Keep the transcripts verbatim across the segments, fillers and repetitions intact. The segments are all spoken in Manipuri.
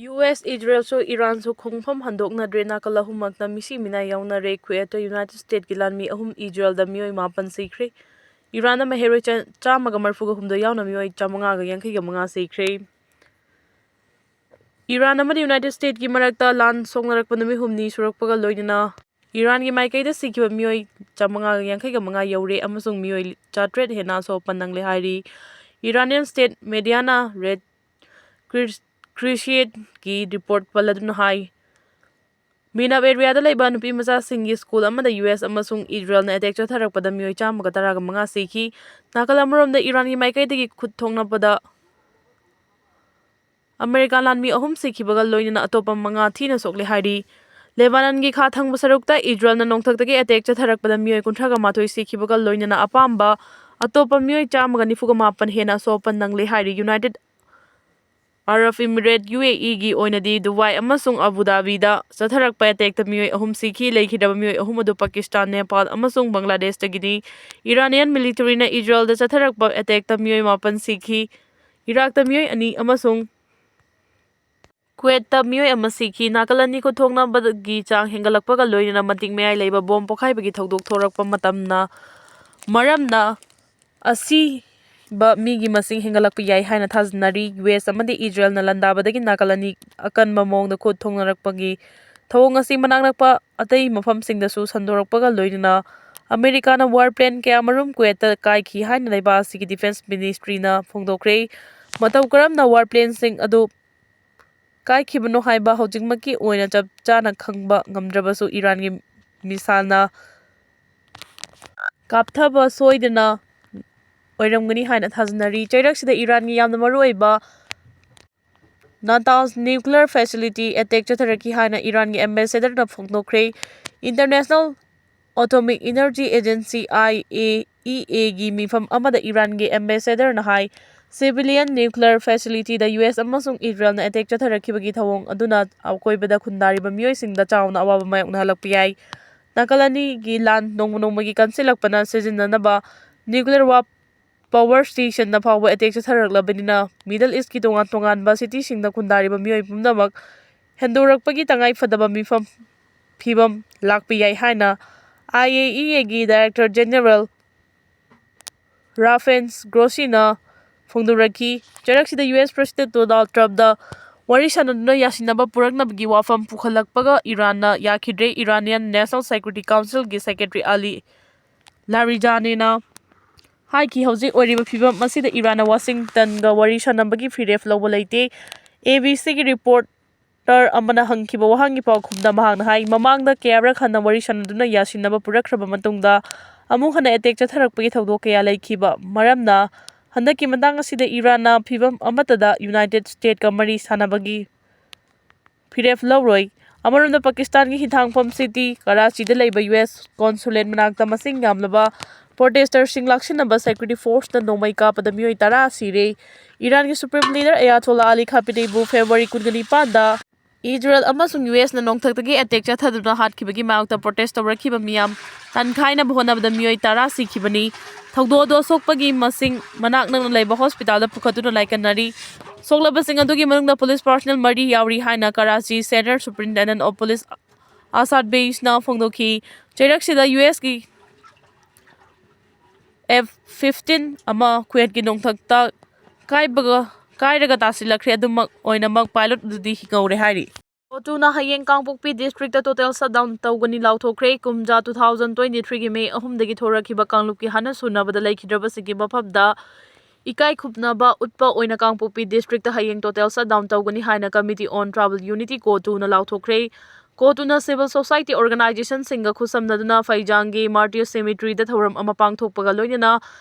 U S, ꯏꯖꯔꯦꯜꯁꯨ ꯏꯔꯥꯟꯁꯨ ꯈꯣꯡꯐꯝ ꯍꯟꯗꯣꯛꯅꯗ꯭ꯔꯦ꯫ ꯅꯥꯀꯜ ꯑꯍꯨꯝꯃꯛꯇ ꯃꯤꯁꯤ ꯃꯤꯅꯥꯏ ꯌꯥꯎꯅꯔꯦ꯫ ꯀꯨꯋꯦꯠꯇ ꯌꯨꯅꯥꯏꯇꯦꯗ ꯁ꯭ꯇꯦꯠꯀꯤ ꯂꯥꯟꯃꯤ ꯑꯍꯨꯝ, ꯏꯖꯔꯦꯜꯗ ꯃꯤꯑꯣꯏ ꯃꯥꯄꯟ ꯁꯤꯈ꯭ꯔꯦ꯫ ꯏꯔꯥꯟꯅ ꯃꯍꯩꯔꯣꯏ ꯆꯥ-, ꯆꯥꯝꯃꯒ ꯃꯔꯤꯐꯨꯒ ꯍꯨꯝꯗꯣꯏ ꯌꯥꯎꯅ ꯃꯤꯑꯣꯏ ꯆꯥꯃꯉꯥꯒ ꯌꯥꯡꯈꯩꯒ ꯃꯉꯥ ꯁꯤꯈ꯭ꯔꯦ꯫ ꯏꯔꯥꯟ ꯑꯃꯗꯤ ꯌꯨꯅꯥꯏꯇꯦꯗ ꯁ꯭ꯇꯦꯠꯀꯤ ꯃꯔꯛꯇ ꯂꯥꯟ ꯁꯣꯛꯅꯔꯛꯄ ꯅꯨꯃꯤꯠ ꯍꯨꯝꯅꯤ ꯁꯨꯔꯛꯄꯒ ꯂꯣꯏꯅꯅ ꯏꯔꯥꯟꯒꯤ ꯃꯥꯏꯀꯩꯗ ꯁꯤꯈꯤꯕ ꯃꯤꯑꯣꯏ ꯆꯥꯃꯉꯥꯒ ꯌꯥꯡꯈꯩꯒ ꯃꯉꯥ ꯌꯧꯔꯦ ꯑꯃꯁꯨꯡ ꯃꯤꯑꯣꯏ ꯆꯥꯇ꯭ꯔꯦꯠ ꯍꯦꯟꯅ ꯑꯁꯣꯛ ꯑꯄꯟ ꯅꯪꯂꯦ ꯍꯥꯏꯔꯤ꯫ ꯏꯔꯥꯅꯤꯌꯟ ꯁ꯭ꯇꯦꯠ ꯃꯦꯗꯤꯌꯥꯅ ꯔꯦꯗ ꯀ꯭ꯔꯤ-, ꯀ꯭ꯔꯤꯁꯤꯌꯦꯠꯀꯤ ꯔꯤꯄꯣꯔꯠ ꯄꯜꯂꯗꯨꯅ ꯍꯥꯏ, ꯃꯤꯅꯞ ꯑꯦꯔꯤꯌꯥꯗ ꯂꯩꯕ ꯅꯨꯄꯤ ꯃꯆꯥꯁꯤꯡꯒꯤ ꯁ꯭ꯀꯨꯜ ꯑꯃꯗ ꯌꯨ ꯑꯦꯁ ꯑꯃꯁꯨꯡ ꯏꯖꯔꯦꯜꯅ ꯑꯦꯇꯦꯛ ꯆꯠꯊꯔꯛꯄꯗ ꯃꯤꯑꯣꯏ ꯆꯥꯝꯃꯒ ꯇꯔꯥꯒ ꯃꯉꯥ ꯁꯤꯈꯤ꯫ ꯅꯥꯀꯜ ꯑꯃꯔꯣꯝꯗ ꯏꯔꯥꯟꯒꯤ ꯃꯥꯏꯀꯩꯗꯒꯤ ꯈꯨꯠ ꯊꯣꯛꯅꯕꯗ ꯑꯃꯦꯔꯤꯀꯥ ꯂꯥꯟꯃꯤ ꯑꯍꯨꯝ ꯁꯤꯈꯤꯕꯒ ꯂꯣꯏꯅꯅ ꯑꯇꯣꯞꯄ ꯃꯉꯥ ꯊꯤꯅ ꯁꯣꯛꯂꯦ ꯍꯥꯏꯔꯤ꯫ ꯂꯦꯕꯥꯅꯟꯒꯤ ꯈꯥ ꯊꯪꯕ ꯁꯔꯨꯛꯇ ꯏꯖꯔꯦꯜꯅ ꯅꯣꯡꯊꯛꯇꯒꯤ ꯑꯦꯇꯦꯛ ꯆꯠꯊꯔꯛꯄꯗ ꯃꯤꯑꯣꯏ ꯀꯨꯟꯊ꯭ꯔꯥꯒ ꯃꯥꯊꯣꯏ ꯁꯤꯈꯤꯕꯒ ꯂꯣꯏꯅꯅ ꯑꯄꯥꯝꯕ ꯑꯇꯣꯞꯄ ꯃꯤꯑꯣꯏ ꯆꯥꯝꯃꯒ ꯅꯤꯐꯨꯒ ꯃꯥꯄꯟ ꯍꯦꯟꯅ ꯑꯁꯣꯛ ꯑꯄꯟ ꯅꯪꯂꯦ ꯍꯥꯏꯔꯤ꯫ ꯌꯨꯅꯥꯏꯇꯦꯗ ꯑꯔꯕ ꯏꯃꯤꯔꯦꯠ, ꯌꯨ ꯑꯦ ꯏꯒꯤ ꯑꯣꯏꯅꯗꯤ ꯗꯨꯕꯥꯏ ꯑꯃꯁꯨꯡ ꯑꯕꯨ ꯙꯥꯕꯤꯗ ꯆꯠꯊꯔꯛꯄ ꯑꯦꯇꯦꯛꯇ ꯃꯤꯑꯣꯏ ꯑꯍꯨꯝ ꯁꯤꯈꯤ꯫ ꯂꯩꯈꯤꯗꯕ ꯃꯤꯑꯣꯏ ꯑꯍꯨꯝ ꯑꯗꯨ ꯄꯥꯀꯤꯁꯇꯥꯟ, ꯅꯦꯄꯥꯜ ꯑꯃꯁꯨꯡ ꯕꯪꯒ꯭ꯂꯥꯗꯦꯁꯇꯒꯤꯅꯤ꯫ ꯏꯔꯥꯅꯤꯌꯟ ꯃꯤꯂꯤꯇꯔꯤꯅ ꯏꯖꯔꯦꯜꯗ ꯆꯠꯊꯔꯛꯄ ꯑꯦꯇꯦꯛꯇ ꯃꯤꯑꯣꯏ ꯃꯥꯄꯟ ꯁꯤꯈꯤ꯫ ꯏꯔꯥꯛꯇ ꯃꯤꯑꯣꯏ ꯑꯅꯤ ꯑꯃꯁꯨꯡ ꯀꯨꯋꯦꯠꯇ ꯃꯤꯑꯣꯏ ꯑꯃ ꯁꯤꯈꯤ꯫ ꯅꯥꯀꯜ ꯑꯅꯤ ꯈꯨꯠ ꯊꯣꯛꯅꯕꯒꯤ ꯆꯥꯡ ꯍꯦꯟꯒꯠꯂꯛꯄꯒ ꯂꯣꯏꯅꯅ ꯃꯇꯤꯛ ꯃꯌꯥꯏ ꯂꯩꯕ ꯕꯣꯝ ꯄꯣꯈꯥꯏꯕꯒꯤ ꯊꯧꯗꯣꯛ ꯊꯣꯔꯛꯄ ꯃꯇꯝꯅ, ꯃꯔꯝꯅ ꯑꯁꯤꯕ ꯃꯤꯒꯤ ꯃꯁꯤꯡ ꯍꯦꯟꯒꯠꯂꯛꯄ ꯌꯥꯏ ꯍꯥꯏꯅ ꯊꯥꯖꯅꯔꯤ꯫ ꯌꯨ ꯑꯦꯁ ꯑꯃꯗꯤ ꯏꯖꯔꯦꯜꯅ ꯂꯥꯟꯗꯥꯕꯗꯒꯤ ꯅꯥꯀꯜ ꯑꯅꯤ ꯑꯀꯟꯕ ꯃꯑꯣꯡꯗ ꯈꯨꯠ ꯊꯣꯛꯅꯔꯛꯄꯒꯤ ꯊꯧꯑꯣꯡ ꯑꯁꯤ ꯃꯅꯥꯛ ꯅꯛꯄ ꯑꯇꯩ ꯃꯐꯝꯁꯤꯡꯗꯁꯨ ꯁꯟꯗꯣꯔꯛꯄꯒ ꯂꯣꯏꯅꯅ ꯑꯃꯦꯔꯤꯀꯥꯅ ꯋꯥꯔ ꯄ꯭ꯂꯦꯟ ꯀꯌꯥꯃꯔꯨꯝ ꯀꯨꯋꯦꯠꯇ ꯀꯥꯏꯈꯤ ꯍꯥꯏꯅ ꯂꯩꯕꯥꯛ ꯑꯁꯤꯒꯤ ꯗꯤꯐꯦꯟꯁ ꯃꯤꯅꯤꯁꯇ꯭ꯔꯤꯅ ꯐꯣꯡꯗꯣꯛꯈ꯭ꯔꯦ꯫ ꯃꯇꯧ ꯀꯔꯝꯅ ꯋꯥꯔ ꯄ꯭ꯂꯦꯟꯁꯤꯡ ꯑꯗꯨ ꯀꯥꯏꯈꯤꯕꯅꯣ ꯍꯥꯏꯕ ꯍꯧꯖꯤꯛꯃꯛꯀꯤ ꯑꯣꯏꯅ ꯆꯞ ꯆꯥꯅ ꯈꯪꯕ ꯉꯝꯗ꯭ꯔꯕꯁꯨ, ꯏꯔꯥꯟꯒꯤ ꯃꯤꯁꯥꯏꯜꯅ ꯀꯥꯞꯊꯕ ꯁꯣꯏꯗꯅ ꯑꯣꯏꯔꯝꯒꯅꯤ ꯍꯥꯏꯅ ꯊꯥꯖꯅꯔꯤ꯫ ꯆꯩꯔꯛꯁꯤꯗ ꯏꯔꯥꯟꯒꯤ ꯌꯥꯝꯅ ꯃꯔꯨꯑꯣꯏꯕ ꯅꯥꯇꯥꯟꯖ ꯅ꯭ꯌꯨꯀ꯭ꯂꯤꯌꯔ ꯐꯦꯁꯤꯂꯤꯇꯤ ꯑꯦꯇꯦꯛ ꯆꯠꯊꯔꯛꯈꯤ ꯍꯥꯏꯅ ꯏꯔꯥꯟꯒꯤ ꯑꯦꯝꯕꯦꯁꯦꯗꯔꯅ ꯐꯣꯡꯗꯣꯛꯈ꯭ꯔꯦ꯫ International atomic energy agency, I A E ꯑꯦꯒꯤ ꯃꯤꯐꯝ ꯑꯃꯗ ꯏꯔꯥꯟꯒꯤ ꯑꯦꯝꯕꯦꯁꯦꯗꯔꯅ ꯍꯥꯏ, ꯁꯤꯚꯤꯂꯤꯌꯟ ꯅ꯭ꯌꯨꯀ꯭ꯂꯤꯌꯔ ꯐꯦꯁꯤꯂꯤꯇꯤꯗ ꯌꯨ ꯑꯦꯁ ꯑꯃꯁꯨꯡ ꯏꯖꯔꯦꯜꯅ ꯑꯦꯇꯦꯛ ꯆꯠꯊꯔꯛꯈꯤꯕꯒꯤ ꯊꯧꯑꯣꯡ ꯑꯗꯨꯅ ꯑꯀꯣꯏꯕꯗ ꯈꯨꯟꯗꯥꯔꯤꯕ ꯃꯤꯑꯣꯏꯁꯤꯡꯗ ꯆꯥꯎꯅ ꯑꯋꯥꯕ ꯃꯥꯌꯣꯛꯅꯍꯜꯂꯛꯄ ꯌꯥꯏ꯫ ꯅꯥꯀꯜ ꯑꯅꯤꯒꯤ ꯂꯥꯟ ꯅꯣꯡꯃ ꯅꯣꯡꯃꯒꯤ ꯀꯟꯁꯤꯜꯂꯛꯄꯅ ꯁꯤꯖꯤꯟꯅꯅꯕ ꯅ꯭ꯌꯨꯀ꯭ꯂꯤꯌꯔ ꯋꯥꯞ-, power stationꯗ ꯐꯥꯎꯕ attack ꯆꯠꯊꯔꯛꯂꯕꯅꯤꯅ, Middle Eastꯀꯤ ꯇꯣꯉꯥꯟ ꯇꯣꯉꯥꯟꯕ cityꯁꯤꯡꯗ ꯈꯨꯟꯗꯥꯔꯤꯕ ꯃꯤꯑꯣꯏ ꯄꯨꯝꯅꯃꯛ ꯍꯦꯟꯗꯣꯔꯛꯄꯒꯤ ꯇꯉꯥꯏ ꯐꯗꯕ ꯃꯤꯐꯝ ꯐꯤꯕꯝ ꯂꯥꯛꯄ ꯌꯥꯏ ꯍꯥꯏꯅ IAEAꯒꯤ Director General Rafael Grossi-ꯅ ꯐꯣꯡꯗꯣꯔꯛꯈꯤ꯫ ꯆꯩꯔꯛꯁꯤꯗ US President Donald Trump-ꯅ ꯋꯥꯔꯤ ꯁꯥꯟꯅꯗꯨꯅ ꯌꯥꯁꯤꯟꯅꯕ ꯄꯨꯔꯛꯅꯕꯒꯤ ꯋꯥꯐꯝ ꯄꯨꯈꯠꯂꯛꯄꯒ ꯏꯔꯥꯟꯅ ꯌꯥꯈꯤꯗ꯭ꯔꯦ꯫ Iranian National Security Council-ꯒꯤ Secretary Ali Larijani-ꯅ ꯍꯥꯏꯈꯤ, ꯍꯧꯖꯤꯛ ꯑꯣꯏꯔꯤꯕ ꯐꯤꯕꯝ ꯑꯁꯤꯗ ꯏꯔꯥꯟꯅ ꯋꯥꯁꯤꯡꯇꯟꯒ ꯋꯥꯔꯤ ꯁꯥꯟꯅꯕꯒꯤ ꯐꯤꯔꯦꯞ ꯂꯧꯕ ꯂꯩꯇꯦ꯫ ABCꯒꯤ reporter ꯑꯃꯅ ꯍꯪꯈꯤꯕ ꯋꯥꯍꯪꯒꯤ ꯄꯥꯎꯈꯨꯝꯗ ꯃꯍꯥꯛꯅ ꯍꯥꯏ, ꯃꯃꯥꯡꯗ ꯀꯌꯥꯔꯛ ꯍꯟꯅ ꯋꯥꯔꯤ ꯁꯥꯟꯅꯗꯨꯅ ꯌꯥꯁꯤꯟꯅꯕ ꯄꯨꯔꯛꯈ꯭ꯔꯕ ꯃꯇꯨꯡꯗ ꯑꯃꯨꯛ ꯍꯟꯅ attack ꯆꯠꯊꯔꯛꯄꯒꯤ ꯊꯧꯗꯣꯛ ꯀꯌꯥ ꯂꯩꯈꯤꯕ ꯃꯔꯝꯅ, ꯍꯟꯗꯛꯀꯤ ꯃꯇꯥꯡ ꯑꯁꯤꯗ ꯏꯔꯥꯟꯅ ꯐꯤꯕꯝ ꯑꯃꯠꯇꯗ United States-ꯀ ꯃꯔꯤ ꯁꯥꯟꯅꯕꯒꯤ ꯐꯤꯔꯦꯞ ꯂꯧꯔꯣꯏ꯫ ꯑꯃꯔꯣꯝꯗ, ꯄꯥꯀꯤꯁꯇꯥꯟꯒꯤ ꯍꯤꯊꯥꯡꯐꯝ city ꯀꯔꯥꯆꯤꯗ ꯂꯩꯕ US consulate ꯃꯅꯥꯛꯇ ꯃꯁꯤꯡ ꯌꯥꯝꯂꯕ protester-ꯁꯤꯡ ꯂꯥꯛꯁꯤꯟꯅꯕ security force-ꯅ ꯅꯣꯡꯃꯩ ꯀꯥꯞꯄꯗ ꯃꯤꯑꯣꯏ ꯇꯔꯥ ꯁꯤꯔꯦ꯫ ꯏꯔꯥꯟꯒꯤ Supreme Leader Ayatollah Ali Khamenei-ꯕꯨ February ꯀꯨꯟꯒ ꯅꯤꯄꯥꯟꯗ ꯏꯖꯔꯦꯜ ꯑꯃꯁꯨꯡ US-ꯅ ꯅꯣꯡꯊꯛꯇꯒꯤ attack ꯆꯠꯊꯗꯨꯅ ꯍꯥꯠꯈꯤꯕꯒꯤ ꯃꯥꯌꯣꯛꯇ protest ꯇꯧꯔꯛꯈꯤꯕ ꯃꯤꯌꯥꯝ ꯇꯟꯈꯥꯏꯅꯕ ꯍꯣꯠꯅꯕꯗ ꯃꯤꯑꯣꯏ ꯇꯔꯥ ꯁꯤꯈꯤꯕꯅꯤ꯫ ꯊꯧꯗꯣꯛ ꯑꯗꯨ ꯑꯁꯣꯛꯄꯒꯤ ꯃꯁꯤꯡ ꯃꯅꯥꯛ ꯅꯛꯅ ꯂꯩꯕ hospital-ꯗ ꯄꯨꯈꯠꯇꯨꯅ ꯂꯥꯏꯀꯠꯅꯔꯤ꯫ ꯁꯣꯛꯂꯕꯁꯤꯡ ꯑꯗꯨꯒꯤ ꯃꯅꯨꯡꯗ police personnel ꯃꯔꯤ ꯌꯥꯎꯔꯤ ꯍꯥꯏꯅ Karachi Central Superintendent of Police Asad Beyaz-ꯅ ꯐꯣꯡꯗꯣꯛꯈꯤ꯫ ꯆꯩꯔꯛꯁꯤꯗ US-ꯀꯤ F fifteen ꯑꯃ ꯀꯨꯋꯦꯠꯀꯤ ꯅꯣꯡꯊꯛꯇ ꯀꯥꯏꯕꯒ, ꯀꯥꯏꯔꯒ ꯇꯥꯁꯤꯜꯂꯛꯈ꯭ꯔꯦ꯫ ꯑꯗꯨꯃꯛ ꯑꯣꯏꯅꯃꯛ, pilot ꯑꯗꯨꯗꯤ ꯍꯤꯡꯍꯧꯔꯦ ꯍꯥꯏꯔꯤ꯫ ꯀꯣꯇꯨꯅ ꯍꯌꯦꯡ ꯀꯥꯡꯄꯣꯛꯄꯤ district-ꯇ total shutdown ꯇꯧꯒꯅꯤ ꯂꯥꯎꯊꯣꯛꯈ꯭ꯔꯦ꯫ ꯀꯨꯝꯖꯥ two thousand twenty-three-ꯒꯤ May ꯑꯍꯨꯝꯗꯒꯤ ꯊꯣꯔꯛꯈꯤꯕ ꯀꯥꯡꯂꯨꯞꯀꯤ ꯍꯥꯠꯅ ꯁꯨꯅꯕꯗ ꯂꯩꯈꯤꯗ꯭ꯔꯕꯁꯤꯡꯒꯤ ꯃꯐꯝꯗ ꯏꯀꯥꯏ ꯈꯨꯝꯅꯕ ꯎꯠꯄ ꯑꯣꯏꯅ ꯀꯥꯡꯄꯣꯛꯄꯤ district-ꯇ ꯍꯌꯦꯡ total shutdown ꯇꯧꯒꯅꯤ ꯍꯥꯏꯅ Committee on Tribal Unity, ꯀꯣꯇꯨꯅ ꯂꯥꯎꯊꯣꯛꯈ꯭ꯔꯦ꯫ ꯀꯣꯇꯨꯅ civil society organization-ꯁꯤꯡꯒ ꯈꯨꯠꯁꯝꯅꯗꯨꯅ ꯐꯩꯖꯥꯡꯒꯤ Martyrs Cemetery-ꯗ ꯊꯧꯔꯝ ꯑꯃ ꯄꯥꯡꯊꯣꯛꯄꯒ ꯂꯣꯏꯅꯅ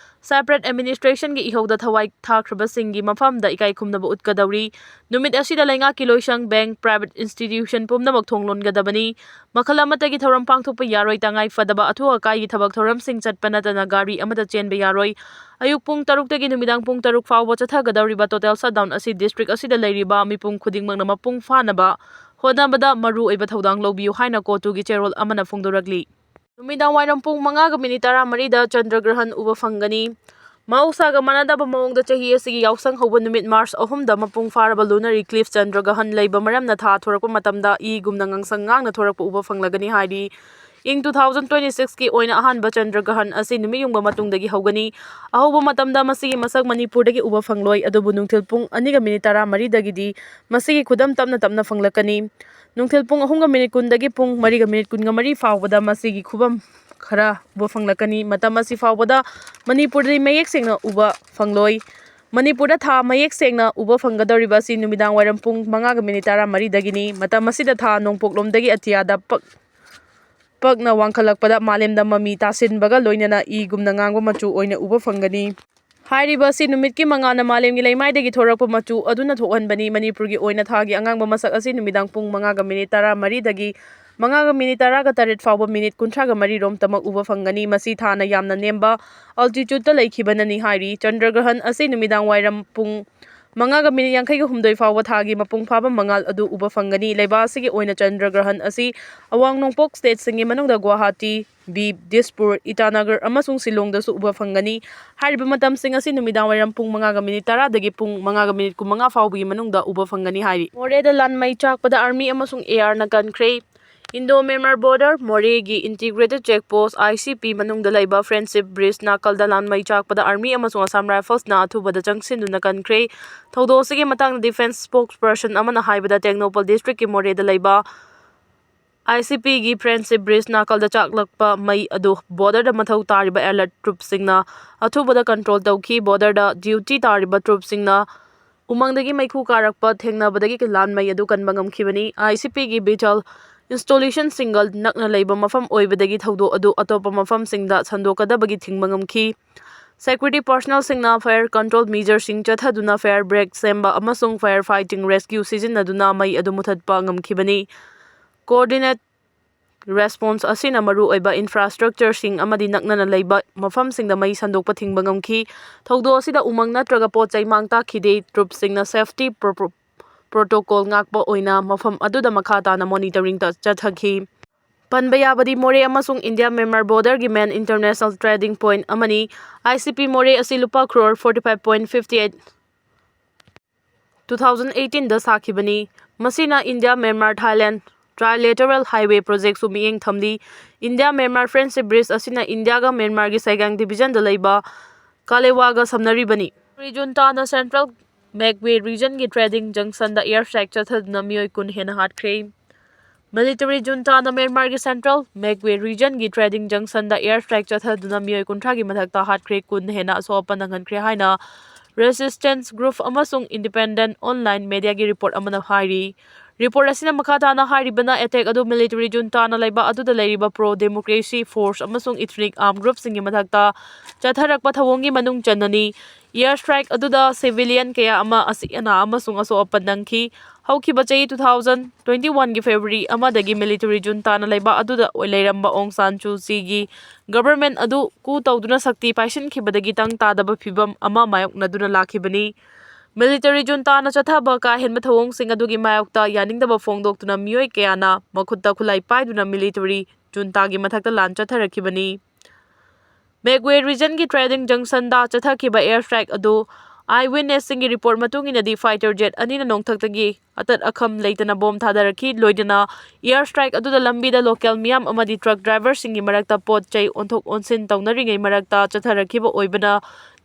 separate administration-ꯒꯤ ꯏꯍꯧꯗ ꯊꯋꯥꯏ ꯊꯥꯈ꯭ꯔꯕꯁꯤꯡꯒꯤ ꯃꯐꯝꯗ ꯏꯀꯥꯏ ꯈꯨꯝꯅꯕ ꯎꯠꯀꯗꯧꯔꯤ꯫ ꯅꯨꯃꯤꯠ ꯑꯁꯤꯗ ꯂꯩꯉꯥꯛꯀꯤ ꯂꯣꯏꯁꯪ, bank, private institution ꯄꯨꯝꯅꯃꯛ ꯊꯣꯡ ꯂꯣꯟꯒꯗꯕꯅꯤ꯫ ꯃꯈꯜ ꯑꯃꯠꯇꯒꯤ ꯊꯧꯔꯝ ꯄꯥꯡꯊꯣꯛꯄ ꯌꯥꯔꯣꯏ꯫ ꯇꯉꯥꯏ ꯐꯗꯕ ꯑꯊꯨ ꯑꯀꯥꯏꯒꯤ ꯊꯕꯛ ꯊꯧꯔꯝꯁꯤꯡ ꯆꯠꯄ ꯅꯠꯇꯅ ꯒꯥꯔꯤ ꯑꯃꯠꯇ ꯆꯦꯟꯕ ꯌꯥꯔꯣꯏ꯫ ꯑꯌꯨꯛ ꯄꯨꯡ ꯇꯔꯨꯛꯇꯒꯤ ꯅꯨꯃꯤꯗꯥꯡ ꯄꯨꯡ ꯇꯔꯨꯛ ꯐꯥꯎꯕ ꯆꯠꯊꯒꯗꯧꯔꯤꯕ total shutdown ꯑꯁꯤ district ꯑꯁꯤꯗ ꯂꯩꯔꯤꯕ ꯃꯤꯄꯨꯝ ꯈꯨꯗꯤꯡꯃꯛꯅ ꯃꯄꯨꯡ ꯐꯥꯅꯕ ꯍꯣꯠꯅꯕꯗ ꯃꯔꯨ ꯑꯣꯏꯕ ꯊꯧꯗꯥꯡ ꯂꯧꯕꯤꯌꯨ ꯍꯥꯏꯅ ꯀꯣꯇꯨꯒꯤ ꯆꯦꯔꯣꯜ ꯑꯃꯅ ꯐꯣꯡꯗꯣꯔꯛꯂꯤ꯫ ꯅꯨꯃꯤꯗꯥꯡ ꯋꯥꯏꯔꯝ ꯄꯨꯡ ꯃꯉꯥꯒ minute ꯇꯔꯥꯃꯔꯤꯗ ꯆꯟꯗ꯭ꯔꯒ꯭ꯔꯍꯟ ꯎꯕ ꯐꯪꯒꯅꯤ꯫ ꯃꯍꯧꯁꯥꯒ ꯃꯥꯟꯅꯗꯕ ꯃꯑꯣꯡꯗ ꯆꯍꯤ ꯑꯁꯤꯒꯤ ꯌꯥꯎꯁꯪ ꯍꯧꯕ ꯅꯨꯃꯤꯠ March ꯑꯍꯨꯝꯗ ꯃꯄꯨꯡ ꯐꯥꯔꯕ lunar eclipse ꯆꯟꯗ꯭ꯔꯒ꯭ꯔꯍꯟ ꯂꯩꯕ ꯃꯔꯝꯅ ꯊꯥ ꯊꯣꯔꯛꯄ ꯃꯇꯝꯗ ꯏꯒꯨꯝꯅ ꯉꯥꯡꯁꯪ ꯉꯥꯡꯅ ꯊꯣꯔꯛꯄ ꯎꯕ ꯐꯪꯂꯒꯅꯤ ꯍꯥꯏꯔꯤ꯫ ꯏꯪ two thousand twenty sixꯀꯤ ꯑꯣꯏꯅ ꯑꯍꯥꯟꯕ ꯆꯟꯗ꯭ꯔꯒ꯭ꯔꯍꯟ ꯑꯁꯤ ꯅꯨꯃꯤꯠ ꯌꯨꯡꯕ ꯃꯇꯨꯡꯗꯒꯤ ꯍꯧꯒꯅꯤ꯫ ꯑꯍꯧꯕ ꯃꯇꯝꯗ ꯃꯁꯤꯒꯤ ꯃꯁꯛ ꯃꯅꯤꯄꯨꯔꯗꯒꯤ ꯎꯕ ꯐꯪꯂꯣꯏ, ꯑꯗꯨꯕꯨ ꯅꯨꯡꯊꯤꯜ ꯄꯨꯡ ꯑꯅꯤꯒ ꯃꯤꯅꯤꯠ ꯇꯔꯥꯃꯔꯤꯗꯒꯤꯗꯤ ꯃꯁꯤꯒꯤ ꯈꯨꯗꯝ ꯇꯞꯅ ꯇꯞꯅ ꯐꯪꯂꯛꯀꯅꯤ꯫ ꯅꯨꯡꯊꯤꯜ ꯄꯨꯡ ꯑꯍꯨꯝꯒ ꯃꯤꯅꯤꯠ ꯀꯨꯟꯗꯒꯤ ꯄꯨꯡ ꯃꯔꯤꯒ ꯃꯤꯅꯤꯠ ꯀꯨꯟꯃꯔꯤ ꯐꯥꯎꯕꯗ ꯃꯁꯤꯒꯤ ꯈꯨꯕꯝ ꯈꯔ ꯎꯕ ꯐꯪꯂꯛꯀꯅꯤ꯫ ꯃꯇꯝ ꯑꯁꯤ ꯐꯥꯎꯕꯗ ꯃꯅꯤꯄꯨꯔꯗꯗꯤ ꯃꯌꯦꯛ ꯁꯦꯡꯅ ꯎꯕ ꯐꯪꯂꯣꯏ꯫ ꯃꯅꯤꯄꯨꯔꯗ ꯊꯥ ꯃꯌꯦꯛ ꯁꯦꯡꯅ ꯎꯕ ꯐꯪꯒꯗꯧꯔꯤꯕ ꯑꯁꯤ ꯅꯨꯃꯤꯗꯥꯡ ꯋꯥꯏꯔꯝ ꯄꯨꯡ ꯃꯉꯥꯒ ꯃꯤꯅꯤꯠ ꯇꯔꯥꯃꯔꯤꯗꯒꯤꯅꯤ꯫ ꯃꯇꯝ ꯑꯁꯤꯗ ꯊꯥ ꯅꯣꯡꯄꯣꯛꯂꯣꯝꯗꯒꯤ ꯑꯇꯤꯌꯥꯗ ꯄꯛ-, ꯄꯛꯅ ꯋꯥꯡꯈꯠꯂꯛꯄꯗ ꯃꯥꯂꯦꯝꯗ ꯃꯃꯤ ꯇꯥꯁꯤꯟꯕꯒ ꯂꯣꯏꯅꯅ ꯏꯒꯨꯝꯅ ꯉꯥꯡꯕ ꯃꯆꯨ ꯑꯣꯏꯅ ꯎꯕ ꯐꯪꯒꯅꯤ꯫ ꯍꯥꯏꯔꯤꯕ ꯑꯁꯤ ꯅꯨꯃꯤꯠꯀꯤ ꯃꯉꯥꯜꯅ ꯃꯥꯂꯦꯝꯒꯤ ꯂꯩꯃꯥꯏꯗꯒꯤ ꯊꯣꯔꯛꯄ ꯃꯆꯨ ꯑꯗꯨꯅ ꯊꯣꯛꯍꯟꯕꯅꯤ꯫ ꯃꯅꯤꯄꯨꯔꯒꯤ ꯑꯣꯏꯅ ꯊꯥꯒꯤ ꯑꯉꯥꯡꯕ ꯃꯁꯛ ꯑꯁꯤ ꯅꯨꯃꯤꯗꯥꯡ ꯄꯨꯡ ꯃꯉꯥꯒ ꯃꯤꯅꯤꯠ ꯇꯔꯥꯃꯔꯤꯗꯒꯤ ꯃꯉꯥꯒ ꯃꯤꯅꯤꯠ ꯇꯔꯥꯒ ꯇꯔꯦꯠ ꯐꯥꯎꯕ ꯃꯤꯅꯤꯠ ꯀꯨꯟꯊ꯭ꯔꯥꯒ ꯃꯔꯤꯔꯣꯝꯇꯃꯛ ꯎꯕ ꯐꯪꯒꯅꯤ꯫ ꯃꯁꯤ ꯊꯥꯅ ꯌꯥꯝꯅ ꯅꯦꯝꯕ altitudeꯇ ꯂꯩꯈꯤꯕꯅꯅꯤ ꯍꯥꯏꯔꯤ꯫ ꯆꯟꯗ꯭ꯔꯒ꯭ꯔꯍꯟ ꯑꯁꯤ ꯅꯨꯃꯤꯗꯥꯡ ꯋꯥꯏꯔꯝ ꯄꯨꯡ ꯃꯉꯥꯒ ꯃꯤꯅꯤꯠ ꯌꯥꯡꯈꯩꯒ ꯍꯨꯝꯗꯣꯏ ꯐꯥꯎꯕ ꯊꯥꯒꯤ ꯃꯄꯨꯡ ꯐꯥꯕ ꯃꯉꯥꯜ ꯑꯗꯨ ꯎꯕ ꯐꯪꯒꯅꯤ꯫ ꯂꯩꯕꯥꯛ ꯑꯁꯤꯒꯤ ꯑꯣꯏꯅ ꯆꯟꯗ꯭ꯔꯒ꯭ꯔꯍꯟ ꯑꯁꯤ ꯑꯋꯥꯡ ꯅꯣꯡꯄꯣꯛ stateꯁꯤꯡꯒꯤ ꯃꯅꯨꯡꯗ ꯒꯨꯋꯥꯍꯥꯇꯤ, ꯕꯤꯕ, ꯗꯤꯁꯄꯨꯔ, ꯏꯇꯥꯅꯒꯔ ꯑꯃꯁꯨꯡ ꯁꯤꯂꯣꯡꯗꯁꯨ ꯎꯕ ꯐꯪꯒꯅꯤ꯫ ꯍꯥꯏꯔꯤꯕ ꯃꯇꯝꯁꯤꯡ ꯑꯁꯤ ꯅꯨꯃꯤꯗꯥꯡ ꯋꯥꯏꯔꯝ ꯄꯨꯡ ꯃꯉꯥꯒ ꯃꯤꯅꯤꯠ ꯇꯔꯥꯗꯒꯤ ꯄꯨꯡ ꯃꯉꯥꯒ ꯃꯤꯅꯤꯠ ꯀꯨꯟꯃꯉꯥ ꯐꯥꯎꯕꯒꯤ ꯃꯅꯨꯡꯗ ꯎꯕ ꯐꯪꯒꯅꯤ ꯍꯥꯏꯔꯤ꯫ ꯃꯣꯔꯦꯗ ꯂꯥꯟꯃꯩ ꯆꯥꯛꯄꯗ army ꯑꯃꯁꯨꯡ ARꯅ ꯀꯟꯈ꯭ꯔꯦ꯫ Indo Myanmar border ꯃꯣꯔꯦꯒꯤ integrated check post ICP ꯃꯅꯨꯡꯗ ꯂꯩꯕ Friendship Bridge ꯅꯥꯀꯜꯗ ꯂꯥꯟꯃꯩ ꯆꯥꯛꯄꯗ army ꯑꯃꯁꯨꯡ Assam Riflesꯅ ꯑꯊꯨꯕꯗ ꯆꯪꯁꯤꯟꯗꯨꯅ ꯀꯟꯈ꯭ꯔꯦ꯫ ꯊꯧꯗꯣꯛ ꯑꯁꯤꯒꯤ ꯃꯇꯥꯡꯗ defence spokesperson ꯑꯃꯅ ꯍꯥꯏꯕꯗ, ꯇꯦꯡꯅꯧꯄꯜ districtꯀꯤ ꯃꯣꯔꯦꯗ ꯂꯩꯕ ICPꯒꯤ Friendship Bridge ꯅꯥꯀꯜꯗ ꯆꯥꯛꯂꯛꯄ ꯃꯩ ꯑꯗꯨ borderꯗ ꯃꯊꯧ ꯇꯥꯔꯤꯕ alert troopꯁꯤꯡꯅ ꯑꯊꯨꯕꯗ control ꯇꯧꯈꯤ꯫ Borderꯗ duty ꯇꯥꯔꯤꯕ troopꯁꯤꯡꯅ ꯎꯃꯪꯗꯒꯤ ꯃꯩꯈꯨ ꯀꯥꯔꯛꯄ ꯊꯦꯡꯅꯕꯗꯒꯤ ꯂꯥꯟꯃꯩ ꯑꯗꯨ ꯀꯟꯕ ꯉꯝꯈꯤꯕꯅꯤ꯫ ICPꯒꯤ vital installationꯁꯤꯡꯒ ꯅꯛꯅ ꯂꯩꯕ ꯃꯐꯝ ꯑꯣꯏꯕꯗꯒꯤ ꯊꯧꯗꯣꯛ ꯑꯗꯨ ꯑꯇꯣꯞꯄ ꯃꯐꯝꯁꯤꯡꯗ ꯁꯟꯗꯣꯛꯀꯗꯕꯒꯤ ꯊꯤꯡꯕ ꯉꯝꯈꯤ꯫ Security personnelꯁꯤꯡꯅ fire control measureꯁꯤꯡ ꯆꯠꯊꯗꯨꯅ fire break ꯁꯦꯝꯕ ꯑꯃꯁꯨꯡ fire fighting rescue ꯁꯤꯖꯤꯟꯅꯗꯨꯅ ꯃꯩ ꯑꯗꯨ ꯃꯨꯊꯠꯄ ꯉꯝꯈꯤꯕꯅꯤ꯫ Coordinate response ꯑꯁꯤꯅ ꯃꯔꯨꯑꯣꯏꯕ infrastructureꯁꯤꯡ ꯑꯃꯗꯤ ꯅꯛꯅꯅ ꯂꯩꯕ ꯃꯐꯝꯁꯤꯡꯗ ꯃꯩ ꯁꯟꯗꯣꯛꯄ ꯊꯤꯡꯕ ꯉꯝꯈꯤ꯫ ꯊꯧꯗꯣꯛ ꯑꯁꯤꯗ ꯎꯃꯪ ꯅꯠꯇ꯭ꯔꯒ ꯄꯣꯠ ꯆꯩ ꯃꯥꯡ ꯇꯥꯛꯈꯤꯗꯦ꯫ Troopꯁꯤꯡꯅ safety pro-, pro-, protocol ꯉꯥꯛꯄ ꯑꯣꯏꯅ ꯃꯐꯝ ꯑꯗꯨꯗ ꯃꯈꯥ ꯇꯥꯅ monitoring ꯇ-, ꯆꯠꯊꯈꯤ꯫ ꯄꯟꯕ ꯌꯥꯕꯗꯤ ꯃꯣꯔꯦ ꯑꯃꯁꯨꯡ ꯏꯟꯗꯤꯌꯥ ꯃ꯭ꯌꯥꯟꯃꯥꯔ ꯕꯣꯔꯗꯔꯒꯤ ꯃꯦꯟ ꯏꯟꯇꯔꯅꯦꯁꯅꯦꯜ ꯇ꯭ꯔꯦꯗꯤꯡ ꯄꯣꯏꯟꯠ ꯑꯃꯅꯤ꯫ ꯑꯥꯏ ꯁꯤ ꯄꯤ ꯃꯣꯔꯦ ꯑꯁꯤ ꯂꯨꯄꯥ crore forty five point fifty eight two thousand ꯑꯩꯠꯇꯤꯟꯗ ꯁꯥꯈꯤꯕꯅꯤ꯫ ꯃꯁꯤꯅ India Myanmar Thailand trilateral highway projectꯁꯨ ꯃꯤꯠꯌꯦꯡ ꯊꯝꯂꯤ꯫ ꯏꯟꯗꯤꯌꯥ ꯃ꯭ꯌꯥꯟꯃꯥꯔ friendship bridge ꯑꯁꯤꯅ ꯏꯟꯗꯤꯌꯥꯒ ꯃ꯭ꯌꯥꯟꯃꯥꯔꯒꯤ ꯁꯥꯏꯒꯥꯡ divisionꯗ ꯂꯩꯕ ꯀꯥꯂꯦꯋꯥꯒ ꯁꯝꯅꯔꯤꯕꯅꯤ꯫ Juntaꯅ central Magway regionꯒꯤ trading junctionꯗ air strike ꯆꯠꯊꯗꯨꯅ ꯃꯤꯑꯣꯏ ꯀꯨꯟ ꯍꯦꯟꯅ ꯍꯥꯠꯈ꯭ꯔꯦ꯫ Military juntaꯅ ꯃ꯭ꯌꯥꯟꯃꯥꯔꯒꯤ central Magway regionꯒꯤ trading junctionꯗ air strike ꯆꯠꯊꯗꯨꯅ ꯃꯤꯑꯣꯏ ꯀꯨꯟꯊ꯭ꯔꯥꯒꯤ ꯃꯊꯛꯇ ꯍꯥꯠꯈ꯭ꯔꯦ, ꯀꯨꯟ ꯍꯦꯟꯅ ꯑꯁꯣꯛ ꯑꯄꯟ ꯅꯪꯍꯟꯈ꯭ꯔꯦ ꯍꯥꯏꯅ resistance group ꯑꯃꯁꯨꯡ independent online mediaꯒꯤ report ꯑꯃꯅ ꯍꯥꯏꯔꯤ꯫ Report ꯑꯁꯤꯅ ꯃꯈꯥ ꯇꯥꯅ ꯍꯥꯏꯔꯤꯕꯅ, attack ꯑꯗꯨ military juntaꯅ ꯂꯩꯕꯥꯛ ꯑꯗꯨꯗ ꯂꯩꯔꯤꯕ pro democracy force ꯑꯃꯁꯨꯡ ethnic armed groupꯁꯤꯡꯒꯤ ꯃꯊꯛꯇ ꯆꯠꯊꯔꯛꯄ ꯊꯧꯑꯣꯡꯒꯤ ꯃꯅꯨꯡ ꯆꯟꯅꯅꯤ꯫ Air strike ꯑꯗꯨꯗ civilian ꯀꯌꯥ ꯑꯃ ꯑꯁꯤ ꯑꯅꯥ ꯑꯃꯁꯨꯡ ꯑꯁꯣꯛ ꯑꯄꯟ ꯅꯪꯈꯤ꯫ ꯍꯧꯈꯤꯕ ꯆꯍꯤ two thousand twenty oneꯒꯤ February ꯑꯃꯗꯒꯤ military juntaꯅ ꯂꯩꯕꯥꯛ ꯑꯗꯨꯗ ꯂꯩꯔꯝꯕ ꯑꯣꯡ ꯁꯥꯟ ꯁꯨ ꯆꯤꯒꯤ government ꯑꯗꯨ coup ꯇꯧꯗꯨꯅ ꯁꯛꯇꯤ ꯄꯥꯏꯁꯤꯟꯈꯤꯕꯗꯒꯤ ꯇꯪ ꯇꯥꯗꯕ ꯐꯤꯚꯝ ꯑꯃ ꯃꯥꯌꯣꯛꯅꯗꯨꯅ ꯂꯥꯛꯈꯤꯕꯅꯤ꯫ Military juntaꯅ ꯆꯠꯊꯕ ꯀꯥ ꯍꯦꯟꯕ ꯊꯧꯑꯣꯡꯁꯤꯡ ꯑꯗꯨꯒꯤ ꯃꯥꯌꯣꯛꯇ ꯌꯥꯅꯤꯡꯗꯕ ꯐꯣꯡꯗꯣꯛꯇꯨꯅ ꯃꯤꯑꯣꯏ ꯀꯌꯥꯅ ꯃꯈꯨꯠꯇ ꯈꯨꯠꯂꯥꯏ ꯄꯥꯏꯗꯨꯅ military juntaꯒꯤ ꯃꯊꯛꯇ ꯂꯥꯟ ꯆꯠꯊꯔꯛꯈꯤꯕꯅꯤ꯫ Magway regionꯒꯤ trading junctionꯗ ꯆꯠꯊꯈꯤꯕ air strike ꯑꯗꯨ eyewitnessꯁꯤꯡꯒꯤ report ꯃꯇꯨꯡ ꯏꯟꯅꯗꯤ fighter jet ꯑꯅꯤꯅ ꯅꯣꯡꯊꯛꯇꯒꯤ ꯑꯇꯠ ꯑꯈꯝ ꯂꯩꯇꯅ bomb ꯊꯥꯗꯔꯛꯈꯤ, ꯂꯣꯏꯅꯅ air strike ꯑꯗꯨꯗ ꯂꯝꯕꯤꯗ local ꯃꯤꯌꯥꯝ ꯑꯃꯗꯤ truck driverꯁꯤꯡꯒꯤ ꯃꯔꯛꯇ ꯄꯣꯠ ꯆꯩ ꯑꯣꯟꯊꯣꯛ ꯑꯣꯟꯁꯤꯟ ꯇꯧꯅꯔꯤꯉꯩ ꯃꯔꯛꯇ ꯆꯠꯊꯔꯛꯈꯤꯕ ꯑꯣꯏꯕꯅ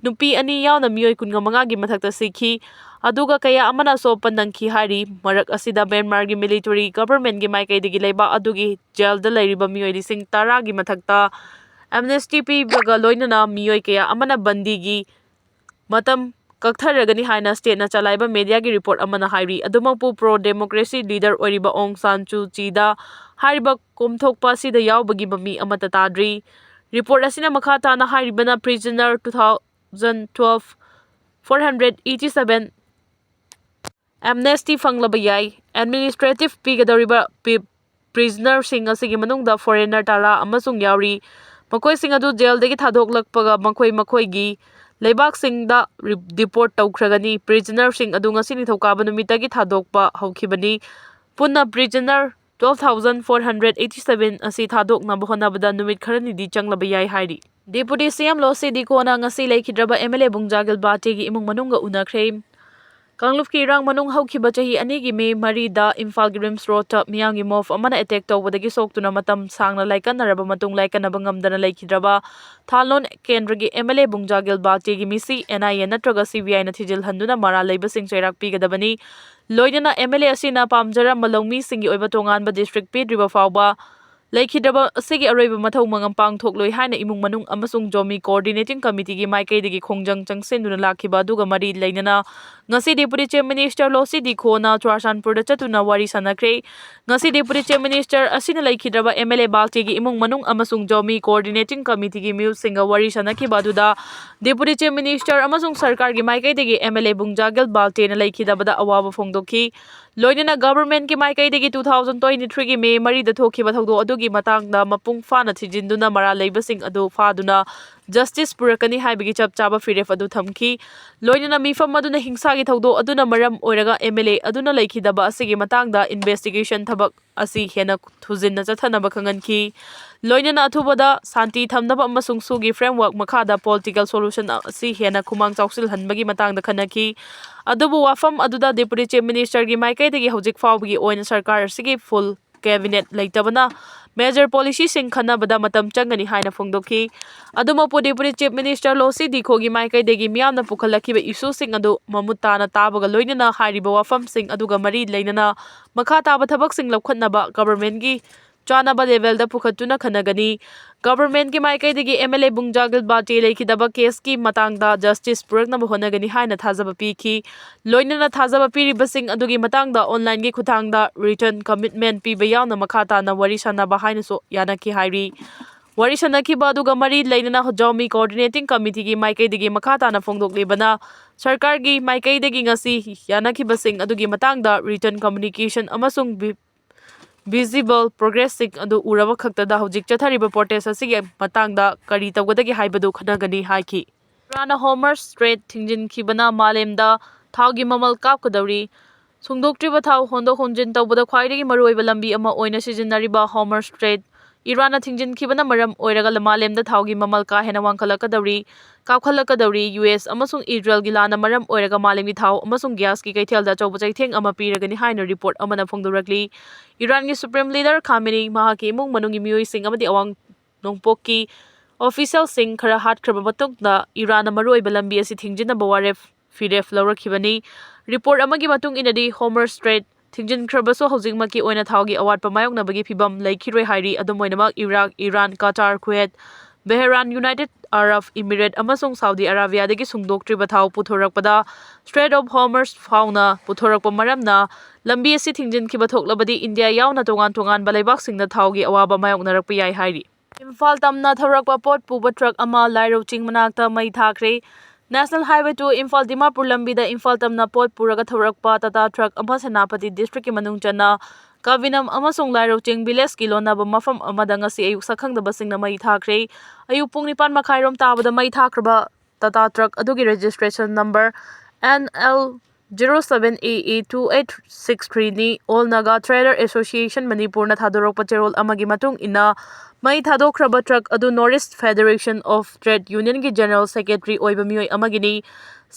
ꯅꯨꯄꯤ ꯑꯅꯤ ꯌꯥꯎꯅ ꯃꯤꯑꯣꯏ ꯀꯨꯟꯃꯉꯥꯒꯤ ꯃꯊꯛꯇ ꯁꯤꯈꯤ, ꯑꯗꯨꯒ ꯀꯌꯥ ꯑꯃꯅ ꯑꯁꯣꯛ ꯑꯄꯟ ꯅꯪꯈꯤ ꯍꯥꯏꯔꯤ꯫ ꯃꯔꯛ ꯑꯁꯤꯗ ꯃ꯭ꯌꯥꯟꯃꯥꯔꯒꯤ military governmentꯒꯤ ꯃꯥꯏꯀꯩꯗꯒꯤ ꯂꯩꯕꯥꯛ ꯑꯗꯨꯒꯤ jailꯗ ꯂꯩꯔꯤꯕ ꯃꯤꯑꯣꯏ ꯂꯤꯁꯤꯡ ꯇꯔꯥꯒꯤ ꯃꯊꯛꯇ amnesty ꯄꯤꯕꯒ ꯂꯣꯏꯅꯅ ꯃꯤꯑꯣꯏ ꯀꯌꯥ ꯑꯃꯅ ꯕꯟꯗꯤꯒꯤ ꯃꯇꯝ ꯀꯛꯊꯔꯒꯅꯤ ꯍꯥꯏꯅ stateꯅ ꯆꯂꯥꯏꯕ mediaꯒꯤ report ꯑꯃꯅ ꯍꯥꯏꯔꯤ꯫ ꯑꯗꯨꯃꯛꯄꯨ pro democracy leader ꯑꯣꯏꯔꯤꯕ ꯑꯣꯡ ꯁꯥꯟ ꯁꯨ ꯆꯤꯗ ꯍꯥꯏꯔꯤꯕ ꯀꯣꯝꯊꯣꯛꯄ ꯑꯁꯤꯗ ꯌꯥꯎꯕꯒꯤ ꯃꯃꯤ ꯑꯃꯠꯇ ꯇꯥꯗ꯭ꯔꯤ꯫ Report ꯑꯁꯤꯅ ꯃꯈꯥ ꯇꯥꯅ ꯍꯥꯏꯔꯤꯕꯅ prisoner two thousand twelve four hundred eighty seven amnesty ꯐꯪꯂꯕ ꯌꯥꯏ꯫ Administrative ꯄꯤꯒꯗꯧꯔꯤꯕ ꯄꯤ-, prisonerꯁꯤꯡ ꯑꯁꯤꯒꯤ ꯃꯅꯨꯡꯗ foreigner ꯇꯔꯥ ꯑꯃꯁꯨꯡ ꯌꯥꯎꯔꯤ꯫ ꯃꯈꯣꯏꯁꯤꯡ ꯑꯗꯨ jailꯗꯒꯤ ꯊꯥꯗꯣꯛꯂꯛꯄꯒ ꯃꯈꯣꯏ ꯃꯈꯣꯏꯒꯤ ꯂꯩꯕꯥꯛꯁꯤꯡꯗ ꯔꯤ-, deport ꯇꯧꯈ꯭ꯔꯒꯅꯤ꯫ Prisonerꯁꯤꯡ ꯑꯗꯨ ꯉꯁꯤ ꯅꯤꯡꯊꯧꯀꯥꯕ ꯅꯨꯃꯤꯠꯇꯒꯤ ꯊꯥꯗꯣꯛꯄ ꯍꯧꯈꯤꯕꯅꯤ꯫ ꯄꯨꯟꯅ prisoner twelve thousand four hundred eighty seven ꯑꯁꯤ ꯊꯥꯗꯣꯛꯅꯕ ꯍꯣꯠꯅꯕꯗ ꯅꯨꯃꯤꯠ ꯈꯔꯅꯤꯗꯤ ꯆꯪꯂꯕ ꯌꯥꯏ ꯍꯥꯏꯔꯤ꯫ Deputy C M ꯂꯣꯁꯤ ꯗꯤꯈꯣꯅ ꯉꯁꯤ ꯂꯩꯈꯤꯗ꯭ꯔꯕ M L A ꯕꯨꯡꯖꯥꯒꯤꯜ ꯕꯥꯜꯇꯦꯒꯤ ꯏꯃꯨꯡ ꯃꯅꯨꯡꯒ ꯎꯅꯈ꯭ꯔꯦ꯫ ꯀꯥꯡꯂꯨꯞꯀꯤ ꯏꯔꯥꯡ ꯃꯅꯨꯡ ꯍꯧꯈꯤꯕ ꯆꯍꯤ ꯑꯅꯤꯒꯤ ꯃꯦ ꯃꯔꯤꯗ ꯏꯝꯐꯥꯜꯒꯤ ꯔꯤꯝꯁ ꯔꯣꯗꯇ ꯃꯤꯌꯥꯝꯒꯤ ꯃꯣꯕ ꯑꯃꯅ ꯑꯦꯇꯦꯛ ꯇꯧꯕꯗꯒꯤ ꯁꯣꯛꯇꯨꯅ ꯃꯇꯝ ꯁꯥꯡꯅ ꯂꯥꯏꯀꯠꯅꯔꯕ ꯃꯇꯨꯡ ꯂꯥꯏꯀꯠꯅꯕ ꯉꯝꯗꯅ ꯂꯩꯈꯤꯗ꯭ꯔꯕ ꯊꯥꯂꯣꯟ ꯀꯦꯟꯗ꯭ꯔꯒꯤ M L A ꯕꯨꯡꯖꯥꯒꯤꯜ ꯕꯥꯜꯇꯦꯒꯤ ꯃꯤꯁꯤ N I A ꯅꯠꯇ꯭ꯔꯒ C B I ꯅ ꯊꯤꯖꯤꯜꯍꯟꯗꯨꯅ ꯃꯔꯥꯜ ꯂꯩꯕꯁꯤꯡ ꯆꯩꯔꯥꯛ ꯄꯤꯒꯗꯕꯅꯤ꯫ ꯂꯣꯏꯅꯅ M L A ꯑꯁꯤꯅ ꯄꯥꯝꯖꯔꯝꯕ ꯂꯧꯃꯤꯁꯤꯡꯒꯤ ꯑꯣꯏꯕ ꯇꯣꯉꯥꯟꯕ ꯗꯤꯁꯇ꯭ꯔꯤꯛ ꯄꯤꯗ꯭ꯔꯤꯕ ꯐꯥꯎꯕ ꯂꯩꯈꯤꯗ꯭ꯔꯕ ꯑꯁꯤꯒꯤ ꯑꯔꯣꯏꯕ ꯃꯊꯧ ꯃꯉꯝ ꯄꯥꯡꯊꯣꯛꯂꯣꯏ ꯍꯥꯏꯅ ꯏꯃꯨꯡ ꯃꯅꯨꯡ ꯑꯃꯁꯨꯡ ꯖꯣꯃꯤ ꯀꯣꯑꯣꯔꯗꯤꯅꯦꯇꯤꯡ ꯀꯃꯤꯇꯤꯒꯤ ꯃꯥꯏꯀꯩꯗꯒꯤ ꯈꯣꯡꯖꯪ ꯆꯪꯁꯤꯟꯗꯨꯅ ꯂꯥꯛꯈꯤꯕ ꯑꯗꯨꯒ ꯃꯔꯤ ꯂꯩꯅꯅ ꯉꯁꯤ Deputy Chief Minister ꯂꯣꯁꯤ ꯗꯤꯈꯣꯅ ꯆꯨꯔꯥꯆꯥꯟꯄꯨꯔꯗ ꯆꯠꯇꯨꯅ ꯋꯥꯔꯤ ꯁꯥꯟꯅꯈ꯭ꯔꯦ꯫ ꯉꯁꯤ Deputy Chief Minister ꯑꯁꯤꯅ ꯂꯩꯈꯤꯗ꯭ꯔꯕ M L A ꯕꯥꯜꯇꯦꯒꯤ ꯏꯃꯨꯡ ꯃꯅꯨꯡ ꯑꯃꯁꯨꯡ ꯖꯣꯃꯤ ꯀꯣꯑꯣꯔꯗꯤꯅꯦꯇꯤꯡ ꯀꯃꯤꯇꯤꯒꯤ ꯃꯤꯍꯨꯠꯁꯤꯡꯒ ꯋꯥꯔꯤ ꯁꯥꯟꯅꯈꯤꯕ ꯑꯗꯨꯗ Deputy Chief Minister ꯑꯃꯁꯨꯡ ꯁꯔꯀꯥꯔꯒꯤ ꯃꯥꯏꯀꯩꯗꯒꯤ M L A ꯕꯨꯡꯖꯥꯒꯤꯜ ꯕꯥꯜꯇꯦꯅ ꯂꯩꯈꯤꯗꯕꯗ ꯑꯋꯥꯕ ꯐꯣꯡꯗꯣꯛꯈꯤ꯫ ꯂꯣꯏꯅꯅ ꯒꯚꯔꯟꯃꯦꯟꯠꯀꯤ ꯃꯥꯏꯀꯩꯗꯒꯤ two thousand twenty three ꯒꯤ ꯃꯦ ꯃꯔꯤꯗ ꯊꯣꯛꯈꯤꯕ ꯊꯧꯗꯣꯛ ꯑꯗꯨꯒꯤ ꯃꯇꯥꯡꯗ ꯃꯄꯨꯡ ꯐꯥꯅ ꯊꯤꯖꯤꯟꯗꯨꯅ ꯃꯔꯥꯜ ꯂꯩꯕꯁꯤꯡ ꯑꯗꯨ ꯐꯥꯗꯨꯅ ꯖꯁꯇꯤꯁ ꯄꯨꯔꯛꯀꯅꯤ ꯍꯥꯏꯕꯒꯤ ꯆꯞ ꯆꯥꯕ ꯐꯤꯔꯦꯞ ꯑꯗꯨ ꯊꯝꯈꯤ꯫ ꯂꯣꯏꯅꯅ ꯃꯤꯐꯝ ꯑꯗꯨꯅ ꯍꯤꯡꯁꯥꯒꯤ ꯊꯧꯗꯣꯛ ꯑꯗꯨꯅ ꯃꯔꯝ ꯑꯣꯏꯔꯒ M L A ꯑꯗꯨꯅ ꯂꯩꯈꯤꯗꯕ ꯑꯁꯤꯒꯤ ꯃꯇꯥꯡꯗ ꯏꯟꯚꯦꯁꯇꯤꯒꯦꯁꯟ ꯊꯕꯛ ꯑꯁꯤ ꯍꯦꯟꯅ ꯊꯨꯖꯤꯟꯅ ꯆꯠꯊꯅꯕ ꯈꯪꯍꯟꯈꯤ꯫ ꯂꯣꯏꯅꯅ ꯑꯊꯨꯕꯗ ꯁꯥꯟꯇꯤ ꯊꯝꯅꯕ ꯑꯃꯁꯨꯡ ꯁꯨꯒꯤ ꯐ꯭ꯔꯦꯝꯋꯥꯔꯛ ꯃꯈꯥꯗ ꯄꯣꯂꯤꯇꯤꯀꯦꯜ ꯁꯣꯂꯨꯁꯟ ꯑꯁꯤ ꯍꯦꯟꯅ ꯈꯨꯃꯥꯡ ꯆꯥꯎꯁꯤꯜꯍꯟꯕꯒꯤ ꯃꯇꯥꯡꯗ ꯈꯟꯅꯈꯤ꯫ ꯑꯗꯨꯕꯨ ꯋꯥꯐꯝ ꯑꯗꯨꯗ Deputy Chief Minister ꯒꯤ ꯃꯥꯏꯀꯩꯗꯒꯤ ꯍꯧꯖꯤꯛ ꯐꯥꯎꯕꯒꯤ ꯑꯣꯏꯅ ꯁꯔꯀꯥꯔ ꯑꯁꯤꯒꯤ ꯐꯨꯜ ꯀꯦꯕꯤꯅꯦꯠ ꯂꯩꯇꯕꯅ ꯃꯦꯖꯔ ꯄꯣꯂꯤꯁꯤꯁꯤꯡ ꯈꯟꯅꯕꯗ ꯃꯇꯝ ꯆꯪꯒꯅꯤ ꯍꯥꯏꯅ ꯐꯣꯡꯗꯣꯛꯈꯤ꯫ ꯑꯗꯨꯃꯛꯄꯨ Deputy Chief Minister ꯂꯣꯁꯤ ꯗꯤꯈꯣꯒꯤ ꯃꯥꯏꯀꯩꯗꯒꯤ ꯃꯤꯌꯥꯝꯅ ꯄꯨꯈꯠꯂꯛꯈꯤꯕ ꯏꯁꯨꯁꯤꯡ ꯑꯗꯨ ꯃꯃꯨꯠ ꯇꯥꯅ ꯇꯥꯕꯒ ꯂꯣꯏꯅꯅ ꯍꯥꯏꯔꯤꯕ ꯋꯥꯐꯝꯁꯤꯡ ꯑꯗꯨꯒ ꯃꯔꯤ ꯂꯩꯅꯅ ꯃꯈꯥ ꯇꯥꯕ ꯊꯕꯛꯁꯤꯡ ꯂꯧꯈꯠꯅꯕ ꯒꯚꯔꯟꯃꯦꯟꯠꯀꯤ ꯆꯥꯟꯅꯕ ꯂꯦꯚꯦꯜꯗ ꯄꯨꯈꯠꯇꯨꯅ ꯈꯟꯅꯒꯅꯤ꯫ ꯒꯚꯔꯟꯃꯦꯟꯠꯀꯤ ꯃꯥꯏꯀꯩꯗꯒꯤ M L A ꯕꯨꯡꯖꯥꯒꯤꯜ ꯕꯥꯜꯇꯦ ꯂꯩꯈꯤꯗꯕ ꯀꯦꯁꯀꯤ ꯃꯇꯥꯡꯗ ꯖꯁꯇꯤꯁ ꯄꯨꯔꯛꯅꯕ ꯍꯣꯠꯅꯒꯅꯤ ꯍꯥꯏꯅ ꯊꯥꯖꯕ ꯄꯤꯈꯤ꯫ ꯂꯣꯏꯅꯅ ꯊꯥꯖꯕ ꯄꯤꯔꯤꯕꯁꯤꯡ ꯑꯗꯨꯒꯤ ꯃꯇꯥꯡꯗ ꯑꯣꯟꯂꯥꯏꯟꯒꯤ ꯈꯨꯠꯊꯥꯡꯗ ꯔꯤꯇꯟ ꯀꯃꯤꯠꯃꯦꯟꯠ ꯄꯤꯕ ꯌꯥꯎꯅ ꯃꯈꯥ ꯇꯥꯅ ꯋꯥꯔꯤ ꯁꯥꯟꯅꯕ ꯍꯥꯏꯅꯁꯨ ꯌꯥꯅꯈꯤ ꯍꯥꯏꯔꯤ꯫ ꯋꯥꯔꯤ ꯁꯥꯟꯅꯈꯤꯕ ꯑꯗꯨꯒ ꯃꯔꯤ ꯂꯩꯅꯅ ꯖꯣꯃꯤ ꯀꯣꯑꯣꯔꯗꯤꯅꯦꯇꯤꯡ ꯀꯃꯤꯇꯤꯒꯤ ꯃꯥꯏꯀꯩꯗꯒꯤ ꯃꯈꯥ ꯇꯥꯅ ꯐꯣꯡꯗꯣꯛꯂꯤꯕꯅ ꯁꯔꯀꯥꯔꯒꯤ ꯃꯥꯏꯀꯩꯗꯒꯤ ꯉꯁꯤ ꯌꯥꯅꯈꯤꯕꯁꯤꯡ ꯑꯗꯨꯒꯤ ꯃꯇꯥꯡꯗ ꯔꯤꯇꯟ ꯀꯝꯃ꯭ꯌꯨꯅꯤꯀꯦꯁꯟ ꯑꯃꯁꯨꯡ ꯚꯤ-, ꯚꯤꯖꯤꯕꯜ ꯄ꯭ꯔꯣꯒ꯭ꯔꯦꯁꯁꯤꯡ ꯑꯗꯨ ꯎꯔꯕ ꯈꯛꯇꯗ ꯍꯧꯖꯤꯛ ꯆꯠꯊꯔꯤꯕ ꯄ꯭ꯔꯣꯇꯦꯁ ꯑꯁꯤꯒꯤ ꯃꯇꯥꯡꯗ ꯀꯔꯤ ꯇꯧꯒꯗꯒꯦ ꯍꯥꯏꯕꯗꯨ ꯈꯟꯅꯒꯅꯤ ꯍꯥꯏꯈꯤ꯫ ꯏꯔꯥꯟꯅ ꯍꯣꯔꯃꯨꯖ ꯁ꯭ꯇ꯭ꯔꯦꯠ ꯊꯤꯡꯖꯤꯟꯈꯤꯕꯅ ꯃꯥꯂꯦꯝꯗ ꯊꯥꯎꯒꯤ ꯃꯃꯜ ꯀꯥꯞꯀꯗꯧꯔꯤ꯫ ꯁꯨꯡꯗꯣꯛꯇ꯭ꯔꯤꯕ ꯊꯥꯎ ꯍꯣꯟꯗꯣꯛ ꯍꯣꯟꯖꯤꯟ ꯇꯧꯕꯗ ꯈ꯭ꯋꯥꯏꯗꯒꯤ ꯃꯔꯨꯑꯣꯏꯕ ꯂꯝꯕꯤ ꯑꯃ ꯑꯣꯏꯅ ꯁꯤꯖꯤꯟꯅꯔꯤꯕ ꯍꯣꯔꯃꯨꯖ ꯁ꯭ꯇ꯭ꯔꯦꯠ ꯏꯔꯥꯟꯅ ꯊꯤꯡꯖꯤꯟꯈꯤꯕꯅ ꯃꯔꯝ ꯑꯣꯏꯔꯒ ꯃꯥꯂꯦꯝꯗ ꯊꯥꯎꯒꯤ ꯃꯃꯜ ꯀꯥ ꯍꯦꯟꯅ ꯋꯥꯡꯈꯠꯂꯛꯀꯗꯧꯔꯤ, ꯀꯥꯎꯈꯠꯂꯛꯀꯗꯧꯔꯤ꯫ ꯌꯨ ꯑꯦꯁ ꯑꯃꯁꯨꯡ ꯏꯖꯔꯦꯜꯒꯤ ꯂꯥꯟꯅ ꯃꯔꯝ ꯑꯣꯏꯔꯒ ꯃꯥꯂꯦꯝꯒꯤ ꯊꯥꯎ ꯑꯃꯁꯨꯡ ꯒ꯭ꯌꯥꯁꯀꯤ ꯀꯩꯊꯦꯜꯗ ꯑꯆꯧꯕ ꯆꯩꯊꯦꯡ ꯑꯃ ꯄꯤꯔꯒꯅꯤ ꯍꯥꯏꯅ ꯔꯤꯄꯣꯔꯠ ꯑꯃꯅ ꯐꯣꯡꯗꯣꯔꯛꯂꯤ꯫ ꯏꯔꯥꯟꯒꯤ ꯁꯨꯄ꯭ꯔꯤꯝ ꯂꯤꯗꯔ ꯈꯥꯃꯦꯅꯤ, ꯃꯍꯥꯛꯀꯤ ꯏꯃꯨꯡ ꯃꯅꯨꯡꯒꯤ ꯃꯤꯑꯣꯏꯁꯤꯡ ꯑꯃꯗꯤ ꯑꯋꯥꯡ ꯅꯣꯡꯄꯣꯛꯀꯤ ꯑꯣꯐꯤꯁꯤꯌꯦꯜꯁꯤꯡ ꯈꯔ ꯍꯥꯠꯈ꯭ꯔꯕ ꯃꯇꯨꯡꯗ ꯏꯔꯥꯟꯅ ꯃꯔꯨꯑꯣꯏꯕ ꯂꯝꯕꯤ ꯑꯁꯤ ꯊꯤꯡꯖꯤꯟꯅꯕ ꯋꯥꯔꯦꯞ ꯐꯤꯔꯦꯞ ꯂꯧꯔꯛꯈꯤꯕꯅꯤ꯫ ꯔꯤꯄꯣꯔꯠ ꯑꯃꯒꯤ ꯃꯇꯨꯡ ꯏꯟꯅꯗꯤ, ꯍꯣꯔꯃꯨꯖ ꯁ꯭ꯇ꯭ꯔꯦꯠ ꯊꯤꯡꯖꯤꯟꯈ꯭ꯔꯕꯁꯨ ꯍꯧꯖꯤꯛꯃꯛꯀꯤ ꯑꯣꯏꯅ ꯊꯥꯎꯒꯤ ꯑꯋꯥꯠꯄ ꯃꯥꯌꯣꯛꯅꯕꯒꯤ ꯐꯤꯚꯝ ꯂꯩꯈꯤꯔꯣꯏ ꯍꯥꯏꯔꯤ꯫ ꯑꯗꯨꯝ ꯑꯣꯏꯅꯃꯛ, Iraq, Iran, Qatar, Kuwait, Bahrain, United Arab Emirate ꯑꯃꯁꯨꯡ ꯁꯥꯎꯗꯤ ꯑꯔꯥꯕꯤꯌꯥꯗꯒꯤ ꯁꯨꯡꯗꯣꯛꯇ꯭ꯔꯤꯕ ꯊꯥꯎ ꯄꯨꯊꯣꯔꯛꯄꯗ ꯁ꯭ꯇ꯭ꯔꯦꯠ ꯑꯣꯐ ꯍꯣꯔꯃꯨꯖ ꯐꯥꯎꯅ ꯄꯨꯊꯣꯔꯛꯄ ꯃꯔꯝꯅ ꯂꯝꯕꯤ ꯑꯁꯤ ꯊꯤꯡꯖꯤꯟꯈꯤꯕ ꯊꯣꯛꯂꯕꯗꯤ ꯏꯟꯗꯤꯌꯥ ꯌꯥꯎꯅ ꯇꯣꯉꯥꯟ ꯇꯣꯉꯥꯟꯕ ꯂꯩꯕꯥꯛꯁꯤꯡꯅ ꯊꯥꯎꯒꯤ ꯑꯋꯥꯕ ꯃꯥꯌꯣꯛꯅꯔꯛꯄ ꯌꯥꯏ ꯍꯥꯏꯔꯤ꯫ ꯏꯝꯐꯥꯜ ꯇꯝꯅ ꯊꯧꯔꯛꯄ ꯄꯣꯠ ꯄꯨꯕ ꯇ꯭ꯔꯛ ꯑꯃ ꯂꯥꯏꯔꯧ ꯆꯤꯡ ꯃꯅꯥꯛꯇ ꯃꯩ ꯊꯥꯈ꯭ꯔꯦ꯫ National highway two Imphal Dimapur ꯂꯝꯕꯤꯗ ꯏꯝꯐꯥꯜ ꯇꯝꯅ ꯄꯣꯠ ꯄꯨꯔꯒ ꯊꯧꯔꯛꯄ ꯇꯥꯇꯥ ꯇ꯭ꯔꯛ ꯑꯃ ꯁꯦꯅꯥꯄꯇꯤ ꯗꯤꯁꯇ꯭ꯔꯤꯛꯀꯤ ꯃꯅꯨꯡ ꯆꯟꯅ ꯀꯥꯕꯤꯅꯝ ꯑꯃꯁꯨꯡ ꯂꯥꯏꯔꯧ ꯆꯤꯡ ꯚꯤꯂꯦꯖꯀꯤ ꯂꯣꯟꯅꯕ ꯃꯐꯝ ꯑꯃꯗ ꯉꯁꯤ ꯑꯌꯨꯛ ꯁꯛꯈꯪꯗꯕꯁꯤꯡꯅ ꯃꯩ ꯊꯥꯈ꯭ꯔꯦ꯫ ꯑꯌꯨꯛ ꯄꯨꯡ ꯅꯤꯄꯥꯟ ꯃꯈꯥꯏꯔꯣꯝ ꯇꯥꯕꯗ ꯃꯩ ꯊꯥꯈ꯭ꯔꯕ ꯇꯥꯇꯥ ꯇ꯭ꯔꯛ ꯑꯗꯨꯒꯤ registration number N L zero seven A A two eight six ꯊ꯭ꯔꯤꯅꯤ꯫ ꯑꯣꯜ ꯅꯥꯒꯥ ꯇ꯭ꯔꯦꯗꯔ ꯑꯦꯁꯣꯁꯤꯌꯦꯁꯟ ꯃꯅꯤꯄꯨꯔꯅ ꯊꯥꯗꯣꯔꯛꯄ ꯆꯦꯔꯣꯜ ꯑꯃꯒꯤ ꯃꯇꯨꯡ ꯏꯟꯅ, ꯃꯩ ꯊꯥꯗꯣꯛꯈ꯭ꯔꯕ ꯇ꯭ꯔꯛ ꯑꯗꯨ north east federation of trade ꯌꯨꯅꯤꯌꯟꯒꯤ ꯖꯦꯅꯔꯦꯜ ꯁꯦꯀ꯭ꯔꯦꯇꯔꯤ ꯑꯣꯏꯕ ꯃꯤꯑꯣꯏ ꯑꯃꯒꯤꯅꯤ꯫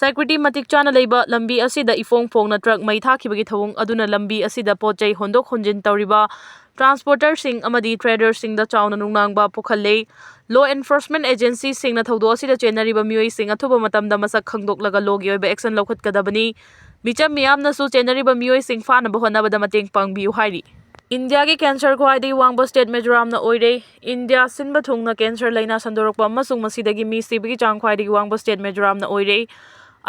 ꯁꯦꯀ꯭ꯌꯨꯔꯤꯇꯤ ꯃꯇꯤꯛ ꯆꯥꯅ ꯂꯩꯕ ꯂꯝꯕꯤ ꯑꯁꯤꯗ ꯏꯐꯣꯡ ꯐꯣꯡꯅ ꯇ꯭ꯔꯛ ꯃꯩ ꯊꯥꯈꯤꯕꯒꯤ ꯊꯧꯑꯣꯡ ꯑꯗꯨꯅ ꯂꯝꯕꯤ ꯑꯁꯤꯗ ꯄꯣꯠ ꯆꯩ ꯍꯣꯟꯗꯣꯛ ꯍꯣꯟꯖꯤꯟ ꯇꯧꯔꯤꯕ ꯇ꯭ꯔꯥꯟꯁꯄꯣꯔꯇꯔꯁꯤꯡ ꯑꯃꯗꯤ ꯇ꯭ꯔꯦꯗꯔꯁꯤꯡꯗ ꯆꯥꯎꯅ ꯅꯨꯡꯅꯥꯡꯕ ꯄꯣꯛꯍꯜꯂꯦ꯫ ꯂꯣ ꯑꯦꯟꯐꯣꯔꯁꯃꯦꯟ ꯑꯦꯖꯦꯟꯁꯤꯁꯤꯡꯅ ꯊꯧꯗꯣꯛ ꯑꯁꯤꯗ ꯆꯦꯟꯅꯔꯤꯕ ꯃꯤꯑꯣꯏꯁꯤꯡ ꯑꯊꯨꯕ ꯃꯇꯝꯗ ꯃꯁꯛ ꯈꯪꯗꯣꯛꯂꯒ ꯂꯣꯒꯤ ꯑꯣꯏꯕ ꯑꯦꯛꯁꯟ ꯂꯧꯈꯠꯀꯗꯕꯅꯤ꯫ ꯃꯤꯆꯝ ꯃꯤꯌꯥꯝꯅꯁꯨ ꯆꯦꯟꯅꯔꯤꯕ ꯃꯤꯑꯣꯏꯁꯤꯡ ꯐꯥꯅꯕ ꯍꯣꯠꯅꯕꯗ ꯃꯇꯦꯡ ꯄꯥꯡꯕꯤꯌꯨ ꯍꯥꯏꯔꯤ꯫ ꯏꯟꯗꯤꯌꯥꯒꯤ ꯀꯦꯟꯁꯔ ꯈ꯭ꯋꯥꯏꯗꯒꯤ ꯋꯥꯡꯕ ꯁ꯭ꯇꯦꯠ ꯃꯤꯖꯣꯔꯥꯝꯅ ꯑꯣꯏꯔꯦ꯫ ꯏꯟꯗꯤꯌꯥ ꯁꯤꯟꯕ ꯊꯨꯡꯅ ꯀꯦꯟꯁꯔ ꯂꯥꯏꯅꯥ ꯁꯟꯗꯣꯔꯛꯄ ꯑꯃꯁꯨꯡ ꯃꯁꯤꯗꯒꯤ ꯃꯤ ꯁꯤꯕꯒꯤ ꯆꯥꯡ ꯈ꯭ꯋꯥꯏꯗꯒꯤ ꯋꯥꯡꯕ ꯁ꯭ꯇꯦꯠ ꯃꯤꯖꯣꯔꯥꯝꯅ ꯑꯣꯏꯔꯦ꯫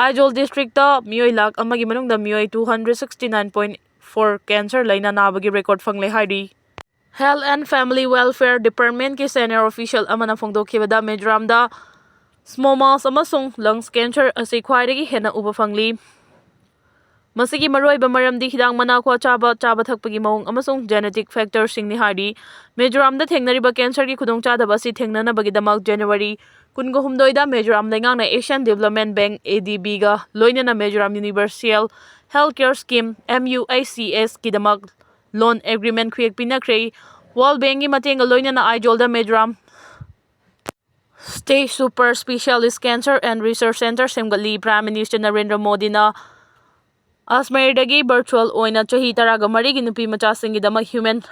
ꯑꯥꯏꯖꯣꯜ ꯗꯤꯁꯇ꯭ꯔꯤꯛꯇ ꯃꯤꯑꯣꯏ ꯂꯥꯈ ꯑꯃꯒꯤ ꯃꯅꯨꯡꯗ ꯃꯤꯑꯣꯏ two hundred sixty nine point four cancer ꯂꯥꯏꯅꯥ ꯅꯥꯕꯒꯤ ꯔꯦꯀꯣꯔꯗ ꯐꯪꯂꯦ ꯍꯥꯏꯔꯤ꯫ Health and Family Welfare Departmentꯀꯤ ꯁꯦꯅꯤꯌꯔ ꯑꯣꯐꯤꯁꯤꯌꯦꯜ ꯑꯃꯅ ꯐꯣꯡꯗꯣꯛꯈꯤꯕꯗ, ꯃꯤꯖꯣꯔꯥꯝꯗ ꯁ꯭ꯃꯣꯃꯥꯁ ꯑꯃꯁꯨꯡ ꯂꯪꯁ ꯀꯦꯟꯁꯔ ꯑꯁꯤ ꯈ꯭ꯋꯥꯏꯗꯒꯤ ꯍꯦꯟꯅ ꯎꯕ ꯐꯪꯂꯤ꯫ ꯃꯁꯤꯒꯤ ꯃꯔꯨꯑꯣꯏꯕ ꯃꯔꯝꯗꯤ ꯍꯤꯗꯥꯛ ꯃꯅꯥ ꯈ꯭ꯋꯥ ꯆꯥꯕ, ꯆꯥꯕ ꯊꯛꯄꯒꯤ ꯃꯑꯣꯡ ꯑꯃꯁꯨꯡ ꯖꯦꯅꯦꯇꯤꯛ ꯐꯦꯛꯇꯔꯁꯤꯡꯅꯤ ꯍꯥꯏꯔꯤ꯫ ꯃꯤꯖꯣꯔꯥꯝꯗ ꯊꯦꯡꯅꯔꯤꯕ ꯀꯦꯟꯁꯔꯒꯤ ꯈꯨꯗꯣꯡꯆꯥꯗꯕ ꯑꯁꯤ ꯊꯦꯡꯅꯅꯕꯒꯤꯗꯃꯛ ꯖꯅꯋꯥꯔꯤ ꯀꯨꯟꯒ ꯍꯨꯝꯗꯣꯏꯗ ꯃꯤꯖꯣꯔꯥꯝ ꯂꯩꯉꯥꯛꯅ ꯑꯦꯁꯤꯌꯥꯟ ꯗꯤꯕꯦꯂꯞꯃꯦꯟ ꯕꯦꯡꯛ, ADB, ꯒ ꯂꯣꯏꯅꯅ Mizoram universal Health Care Scheme, MUHCS, ꯀꯤꯗꯃꯛ loan agreement ꯈꯨꯌꯦꯛ ꯄꯤꯅꯈ꯭ꯔꯦ꯫ World Bankꯒꯤ ꯃꯇꯦꯡꯒ ꯂꯣꯏꯅꯅ ꯑꯥꯏꯖꯣꯜꯗ Mizoram State Super Specialist Cancer and Research Center ꯁꯦꯝꯒꯠꯂꯤ꯫ Prime Minister ꯅꯔꯦꯟꯗ꯭ꯔ ꯃꯣꯗꯤꯅ ꯑꯖꯃꯦꯔꯗꯒꯤ virtual ꯑꯣꯏꯅ ꯆꯍꯤ ꯇꯔꯥꯒ ꯃꯔꯤꯒꯤ ꯅꯨꯄꯤ ꯃꯆꯥꯁꯤꯡꯒꯤꯗꯃꯛ human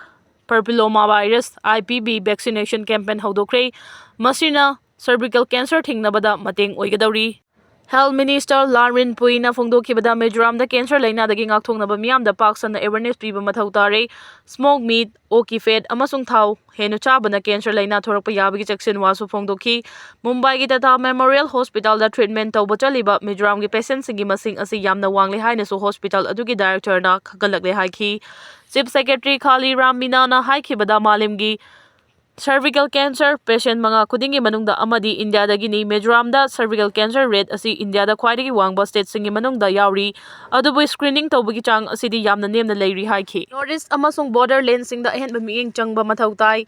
papilloma virus, IPV, vaccination campaign ꯍꯧꯗꯣꯛꯈ꯭ꯔꯦ꯫ ꯃꯁꯤꯅ cervical cancer ꯊꯤꯡꯅꯕꯗ ꯃꯇꯦꯡ ꯑꯣꯏꯒꯗꯧꯔꯤ꯫ Health Minister ꯂꯥꯔꯤꯟ ꯄꯨꯏꯅ ꯐꯣꯡꯗꯣꯛꯈꯤꯕꯗ, ꯃꯤꯖꯣꯔꯥꯝꯗ cancer ꯂꯥꯏꯅꯥꯗꯒꯤ ꯉꯥꯛꯊꯣꯛꯅꯕ ꯃꯤꯌꯥꯝꯗ ꯄꯥꯛ ꯁꯟꯅ awareness ꯄꯤꯕ ꯃꯊꯧ ꯇꯥꯔꯦ꯫ Smoke meat, ꯑꯣꯛꯀꯤ fat ꯑꯃꯁꯨꯡ ꯊꯥꯎ ꯍꯦꯟꯅ ꯆꯥꯕꯅ cancer ꯂꯥꯏꯅꯥ ꯊꯣꯔꯛꯄ ꯌꯥꯕꯒꯤ ꯆꯦꯛꯁꯤꯟꯋꯥꯁꯨ ꯐꯣꯡꯗꯣꯛꯈꯤ꯫ ꯃꯨꯝꯕꯥꯏꯒꯤ ꯇꯥꯇꯥ ꯃꯦꯃꯣꯔꯤꯌꯦꯜ ꯍꯣꯁꯄꯤꯇꯥꯜꯗ treatment ꯇꯧꯕ ꯆꯠꯂꯤꯕ ꯃꯤꯖꯣꯔꯥꯝꯒꯤ patientꯁꯤꯡꯒꯤ ꯃꯁꯤꯡ ꯑꯁꯤ ꯌꯥꯝꯅ ꯋꯥꯡꯂꯦ ꯍꯥꯏꯅꯁꯨ hospital ꯑꯗꯨꯒꯤ directorꯅ ꯈꯪꯒꯠꯂꯛꯂꯦ ꯍꯥꯏꯈꯤ꯫ Chief Secretary ꯈꯥꯂꯤ ꯔꯥꯝ ꯃꯤꯅꯥꯅ ꯍꯥꯏꯈꯤꯕꯗ, ꯃꯥꯂꯦꯝꯒꯤ cervical cancer patient ꯃꯉꯥ ꯈꯨꯗꯤꯡꯒꯤ ꯃꯅꯨꯡꯗ ꯑꯃꯗꯤ ꯏꯟꯗꯤꯌꯥꯗꯒꯤꯅꯤ꯫ ꯃꯤꯖꯣꯔꯥꯝꯗ cervical cancer rate ꯑꯁꯤ ꯏꯟꯗꯤꯌꯥꯗ ꯈ꯭ꯋꯥꯏꯗꯒꯤ ꯋꯥꯡꯕ stateꯁꯤꯡꯒꯤ ꯃꯅꯨꯡꯗ ꯌꯥꯎꯔꯤ꯫ ꯑꯗꯨꯕꯨ screening ꯇꯧꯕꯒꯤ ꯆꯥꯡ ꯑꯁꯤꯗꯤ ꯌꯥꯝꯅ ꯅꯦꯝꯅ ꯂꯩꯔꯤ ꯍꯥꯏꯈꯤ꯫ North East ꯑꯃꯁꯨꯡ border landꯁꯤꯡꯗ ꯑꯍꯦꯟꯕ ꯃꯤꯠꯌꯦꯡ ꯆꯪꯕ ꯃꯊꯧ ꯇꯥꯏ꯫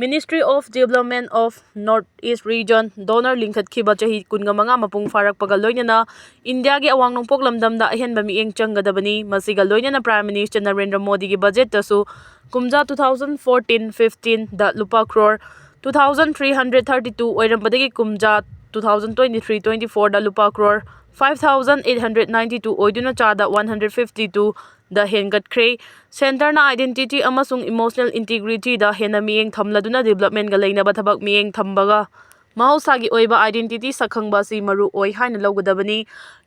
Ministry of Development of North East Region DoNER ꯂꯤꯡꯈꯠꯈꯤꯕ ꯆꯍꯤ ꯀꯨꯟꯃꯉꯥ ꯃꯄꯨꯡ ꯐꯥꯔꯛꯄꯒ ꯂꯣꯏꯅꯅ ꯏꯟꯗꯤꯌꯥꯒꯤ ꯑꯋꯥꯡ ꯅꯣꯡꯄꯣꯛ ꯂꯝꯗꯝꯗ ꯑꯍꯦꯟꯕ ꯃꯤꯠꯌꯦꯡ ꯆꯪꯒꯗꯕꯅꯤ꯫ ꯃꯁꯤꯒ ꯂꯣꯏꯅꯅ Prime Minister ꯅꯔꯦꯟꯗ꯭ꯔ ꯃꯣꯗꯤꯒꯤ budgetꯇꯁꯨ ꯀꯨꯝꯖꯥ two thousand fourteen fifteenꯗ ꯂꯨꯄꯥ crore two thousand three hundred thirty two ꯑꯣꯏꯔꯝꯕꯗꯒꯤ ꯀꯨꯝꯖꯥ two thousand twenty three twenty fourꯗ ꯂꯨꯄꯥ crore five thousand eight hundred ninety two ꯑꯣꯏꯗꯨꯅ ꯆꯥꯗ one hundred fifty twoꯗ ꯍꯦꯟꯒꯠꯈ꯭ꯔꯦ꯫ Centreꯅ identity ꯑꯃꯁꯨꯡ emotional integrityꯗ ꯍꯦꯟꯅ ꯃꯤꯠꯌꯦꯡ ꯊꯝꯂꯗꯨꯅ developmentꯒ ꯂꯩꯅꯕ ꯊꯕꯛ ꯃꯤꯠꯌꯦꯡ ꯊꯝꯕꯒ ꯃꯍꯧꯁꯥꯒꯤ ꯑꯣꯏꯕ identity ꯁꯛꯈꯪꯕ ꯑꯁꯤ ꯃꯔꯨ ꯑꯣꯏ ꯍꯥꯏꯅ ꯂꯧꯒꯗꯕꯅꯤ꯫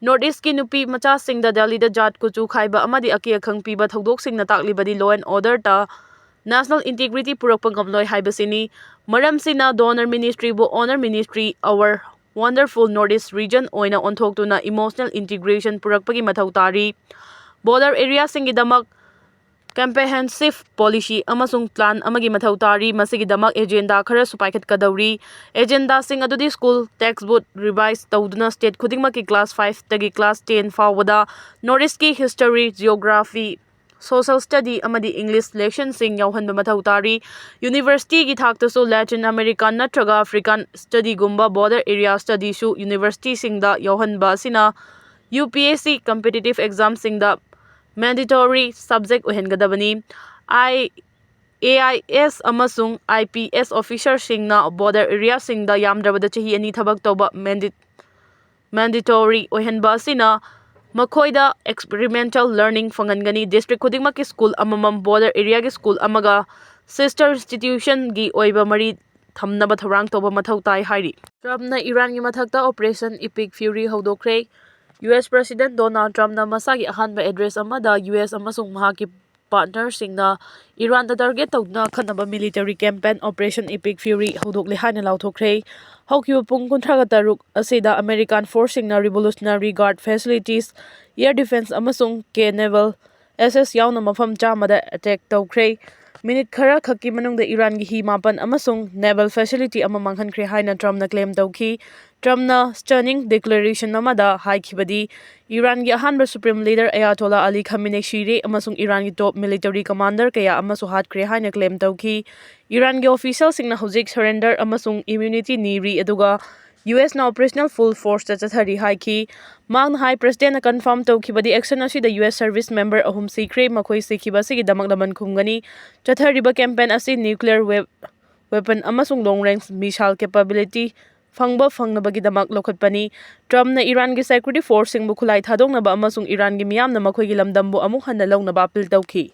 North Eastꯀꯤ ꯅꯨꯄꯤ ꯃꯆꯥꯁꯤꯡꯗ ꯗꯦꯜꯂꯤꯗ ꯖꯥꯠ, ꯀꯨꯆꯨ ꯈꯥꯏꯕ ꯑꯃꯗꯤ ꯑꯀꯤ ꯑꯈꯪ ꯄꯤꯕ ꯊꯧꯗꯣꯛꯁꯤꯡꯅ ꯇꯥꯛꯂꯤꯕꯗꯤ law and orderꯗ national integrity ꯄꯨꯔꯛꯄ ꯉꯝꯂꯣꯏ ꯍꯥꯏꯕꯁꯤꯅꯤ꯫ ꯃꯔꯝꯁꯤꯅ DoNER Ministryꯕꯨ Honour Ministry, Our Wonderful North East Region ꯑꯣꯏꯅ ꯑꯣꯟꯊꯣꯛꯇꯨꯅ emotional integration ꯄꯨꯔꯛꯄꯒꯤ ꯃꯊꯧ ꯇꯥꯔꯤ꯫ Border areaꯁꯤꯡꯒꯤꯗꯃꯛ comprehensive policy ꯑꯃꯁꯨꯡ plan ꯑꯃꯒꯤ ꯃꯊꯧ ꯇꯥꯔꯤ꯫ ꯃꯁꯤꯒꯤꯗꯃꯛ agenda ꯈꯔꯁꯨ ꯄꯥꯏꯈꯠꯀꯗꯧꯔꯤ꯫ Agendaꯁꯤꯡ ꯑꯗꯨꯗꯤ school textbook revise ꯇꯧꯗꯨꯅ state ꯈꯨꯗꯤꯡꯃꯛꯀꯤ class fiveꯇꯒꯤ class ten ꯐꯥꯎꯕꯗ North Eastꯀꯤ history, geography, social study ꯑꯃꯗꯤ English lectionꯁꯤꯡ ꯌꯥꯎꯍꯟꯕ ꯃꯊꯧ ꯇꯥꯔꯤ꯫ Universityꯒꯤ ꯊꯥꯛꯇꯁꯨ Latin American ꯅꯠꯇ꯭ꯔꯒ African studyꯒꯨꯝꯕ border area studyꯁꯨ universityꯁꯤꯡꯗ ꯌꯥꯎꯍꯟꯕ ꯑꯁꯤꯅ U P S C competitive examꯁꯤꯡꯗ mandatory subject ꯑꯣꯏꯍꯟꯒꯗꯕꯅꯤ꯫ I A I ꯑꯦꯁ ꯑꯃꯁꯨꯡ ꯑꯥꯏ ꯄꯤ ꯑꯦꯁ officerꯁꯤꯡꯅ border areaꯁꯤꯡꯗ ꯌꯥꯝꯗ꯭ꯔꯕꯗ ꯆꯍꯤ ꯑꯅꯤ ꯊꯕꯛ ꯇꯧꯕ mandatory ꯑꯣꯏꯍꯟꯕ ꯑꯁꯤꯅ ꯃꯈꯣꯏꯗ experiential learning ꯐꯪꯍꯟꯒꯅꯤ꯫ District ꯈꯨꯗꯤꯡꯃꯛꯀꯤ school ꯑꯃꯃꯝ border areaꯒꯤ school ꯑꯃꯒ sister institutionꯒꯤ ꯑꯣꯏꯕ ꯃꯔꯤ ꯊꯝꯅꯕ ꯊꯧꯔꯥꯡ ꯇꯧꯕ ꯃꯊꯧ ꯇꯥꯏ ꯍꯥꯏꯔꯤ꯫ Trumpꯅ ꯏꯔꯥꯟꯒꯤ ꯃꯊꯛꯇ Operation Epic Fury ꯍꯧꯗꯣꯛꯈ꯭ꯔꯦ꯫ ꯌꯨ ꯑꯦꯁ President Donald Trumpꯅ ꯃꯁꯥꯒꯤ ꯑꯍꯥꯟꯕ address ꯑꯃꯗ ꯌꯨ ꯑꯦꯁ ꯑꯃꯁꯨꯡ ꯃꯍꯥꯛꯀꯤ partnerꯁꯤꯡꯅ ꯏꯔꯥꯟꯗ target ꯇꯧꯗꯨꯅ ꯑꯈꯟꯅꯕ military campaign Operation Epic Fury ꯍꯧꯗꯣꯛꯂꯦ ꯍꯥꯏꯅ ꯂꯥꯎꯊꯣꯛꯈ꯭ꯔꯦ꯫ ꯍꯧꯈꯤꯕ ꯄꯨꯡ ꯀꯨꯟꯊ꯭ꯔꯥꯒ ꯇꯔꯨꯛ ꯑꯁꯤꯗ American forceꯁꯤꯡꯅ Revolutionary Guard facilities, air defense ꯑꯃꯁꯨꯡ ꯀꯦ naval assets ꯌꯥꯎꯅ ꯃꯐꯝ ꯆꯥꯝꯃꯗ attack ꯇꯧꯈ꯭ꯔꯦ꯫ Minute ꯈꯔ ꯈꯛꯀꯤ ꯃꯅꯨꯡꯗ ꯏꯔꯥꯟꯒꯤ ꯍꯤ ꯃꯥꯄꯟ ꯑꯃꯁꯨꯡ naval facility ꯑꯃ ꯃꯥꯡꯍꯟꯈ꯭ꯔꯦ ꯍꯥꯏꯅ Trumpꯅ claim ꯇꯧꯈꯤ꯫ Trumpꯅ stunning declaration ꯑꯃꯗ ꯍꯥꯏꯈꯤꯕꯗꯤ, ꯏꯔꯥꯟꯒꯤ ꯑꯍꯥꯟꯕ Supreme Leader Ayatollah Ali Khamenei ꯁꯤꯔꯦ ꯑꯃꯁꯨꯡ ꯏꯔꯥꯟꯒꯤ top military commander ꯀꯌꯥ ꯑꯃꯁꯨ ꯍꯥꯠꯈ꯭ꯔꯦ ꯍꯥꯏꯅ claim ꯇꯧꯈꯤ꯫ ꯏꯔꯥꯟꯒꯤ officialꯁꯤꯡꯅ ꯍꯧꯖꯤꯛ surrender ꯑꯃꯁꯨꯡ immunity ꯅꯤꯔꯤ, ꯑꯗꯨꯒ ꯌꯨ ꯑꯦꯁꯅ operational full forceꯇ ꯆꯠꯊꯔꯤ ꯍꯥꯏꯈꯤ꯫ ꯃꯍꯥꯛꯅ ꯍꯥꯏ, Presidentꯅ confirm ꯇꯧꯈꯤꯕꯗꯤ action ꯑꯁꯤꯗ ꯌꯨ ꯑꯦꯁ service member ꯑꯍꯨꯝ ꯁꯤꯈ꯭ꯔꯦ, ꯃꯈꯣꯏ ꯁꯤꯈꯤꯕ ꯑꯁꯤꯒꯤꯗꯃꯛ ꯂꯃꯟ ꯈꯨꯝꯒꯅꯤ꯫ ꯆꯠꯊꯔꯤꯕ campaign ꯑꯁꯤ nuclear wep-, weapon ꯑꯃꯁꯨꯡ long range missile capability ꯐꯪꯕ ꯐꯪꯅꯕꯒꯤꯗꯃꯛ ꯂꯧꯈꯠꯄꯅꯤ꯫ Trumpꯅ ꯏꯔꯥꯟꯒꯤ security forceꯁꯤꯡꯕꯨ ꯈꯨꯠꯂꯥꯏ ꯊꯥꯗꯣꯛꯅꯕ ꯑꯃꯁꯨꯡ ꯏꯔꯥꯟꯒꯤ ꯃꯤꯌꯥꯝꯅ ꯃꯈꯣꯏꯒꯤ ꯂꯝꯗꯝꯕꯨ ꯑꯃꯨꯛ ꯍꯟꯅ ꯂꯧꯅꯕ appeal ꯇꯧꯈꯤ꯫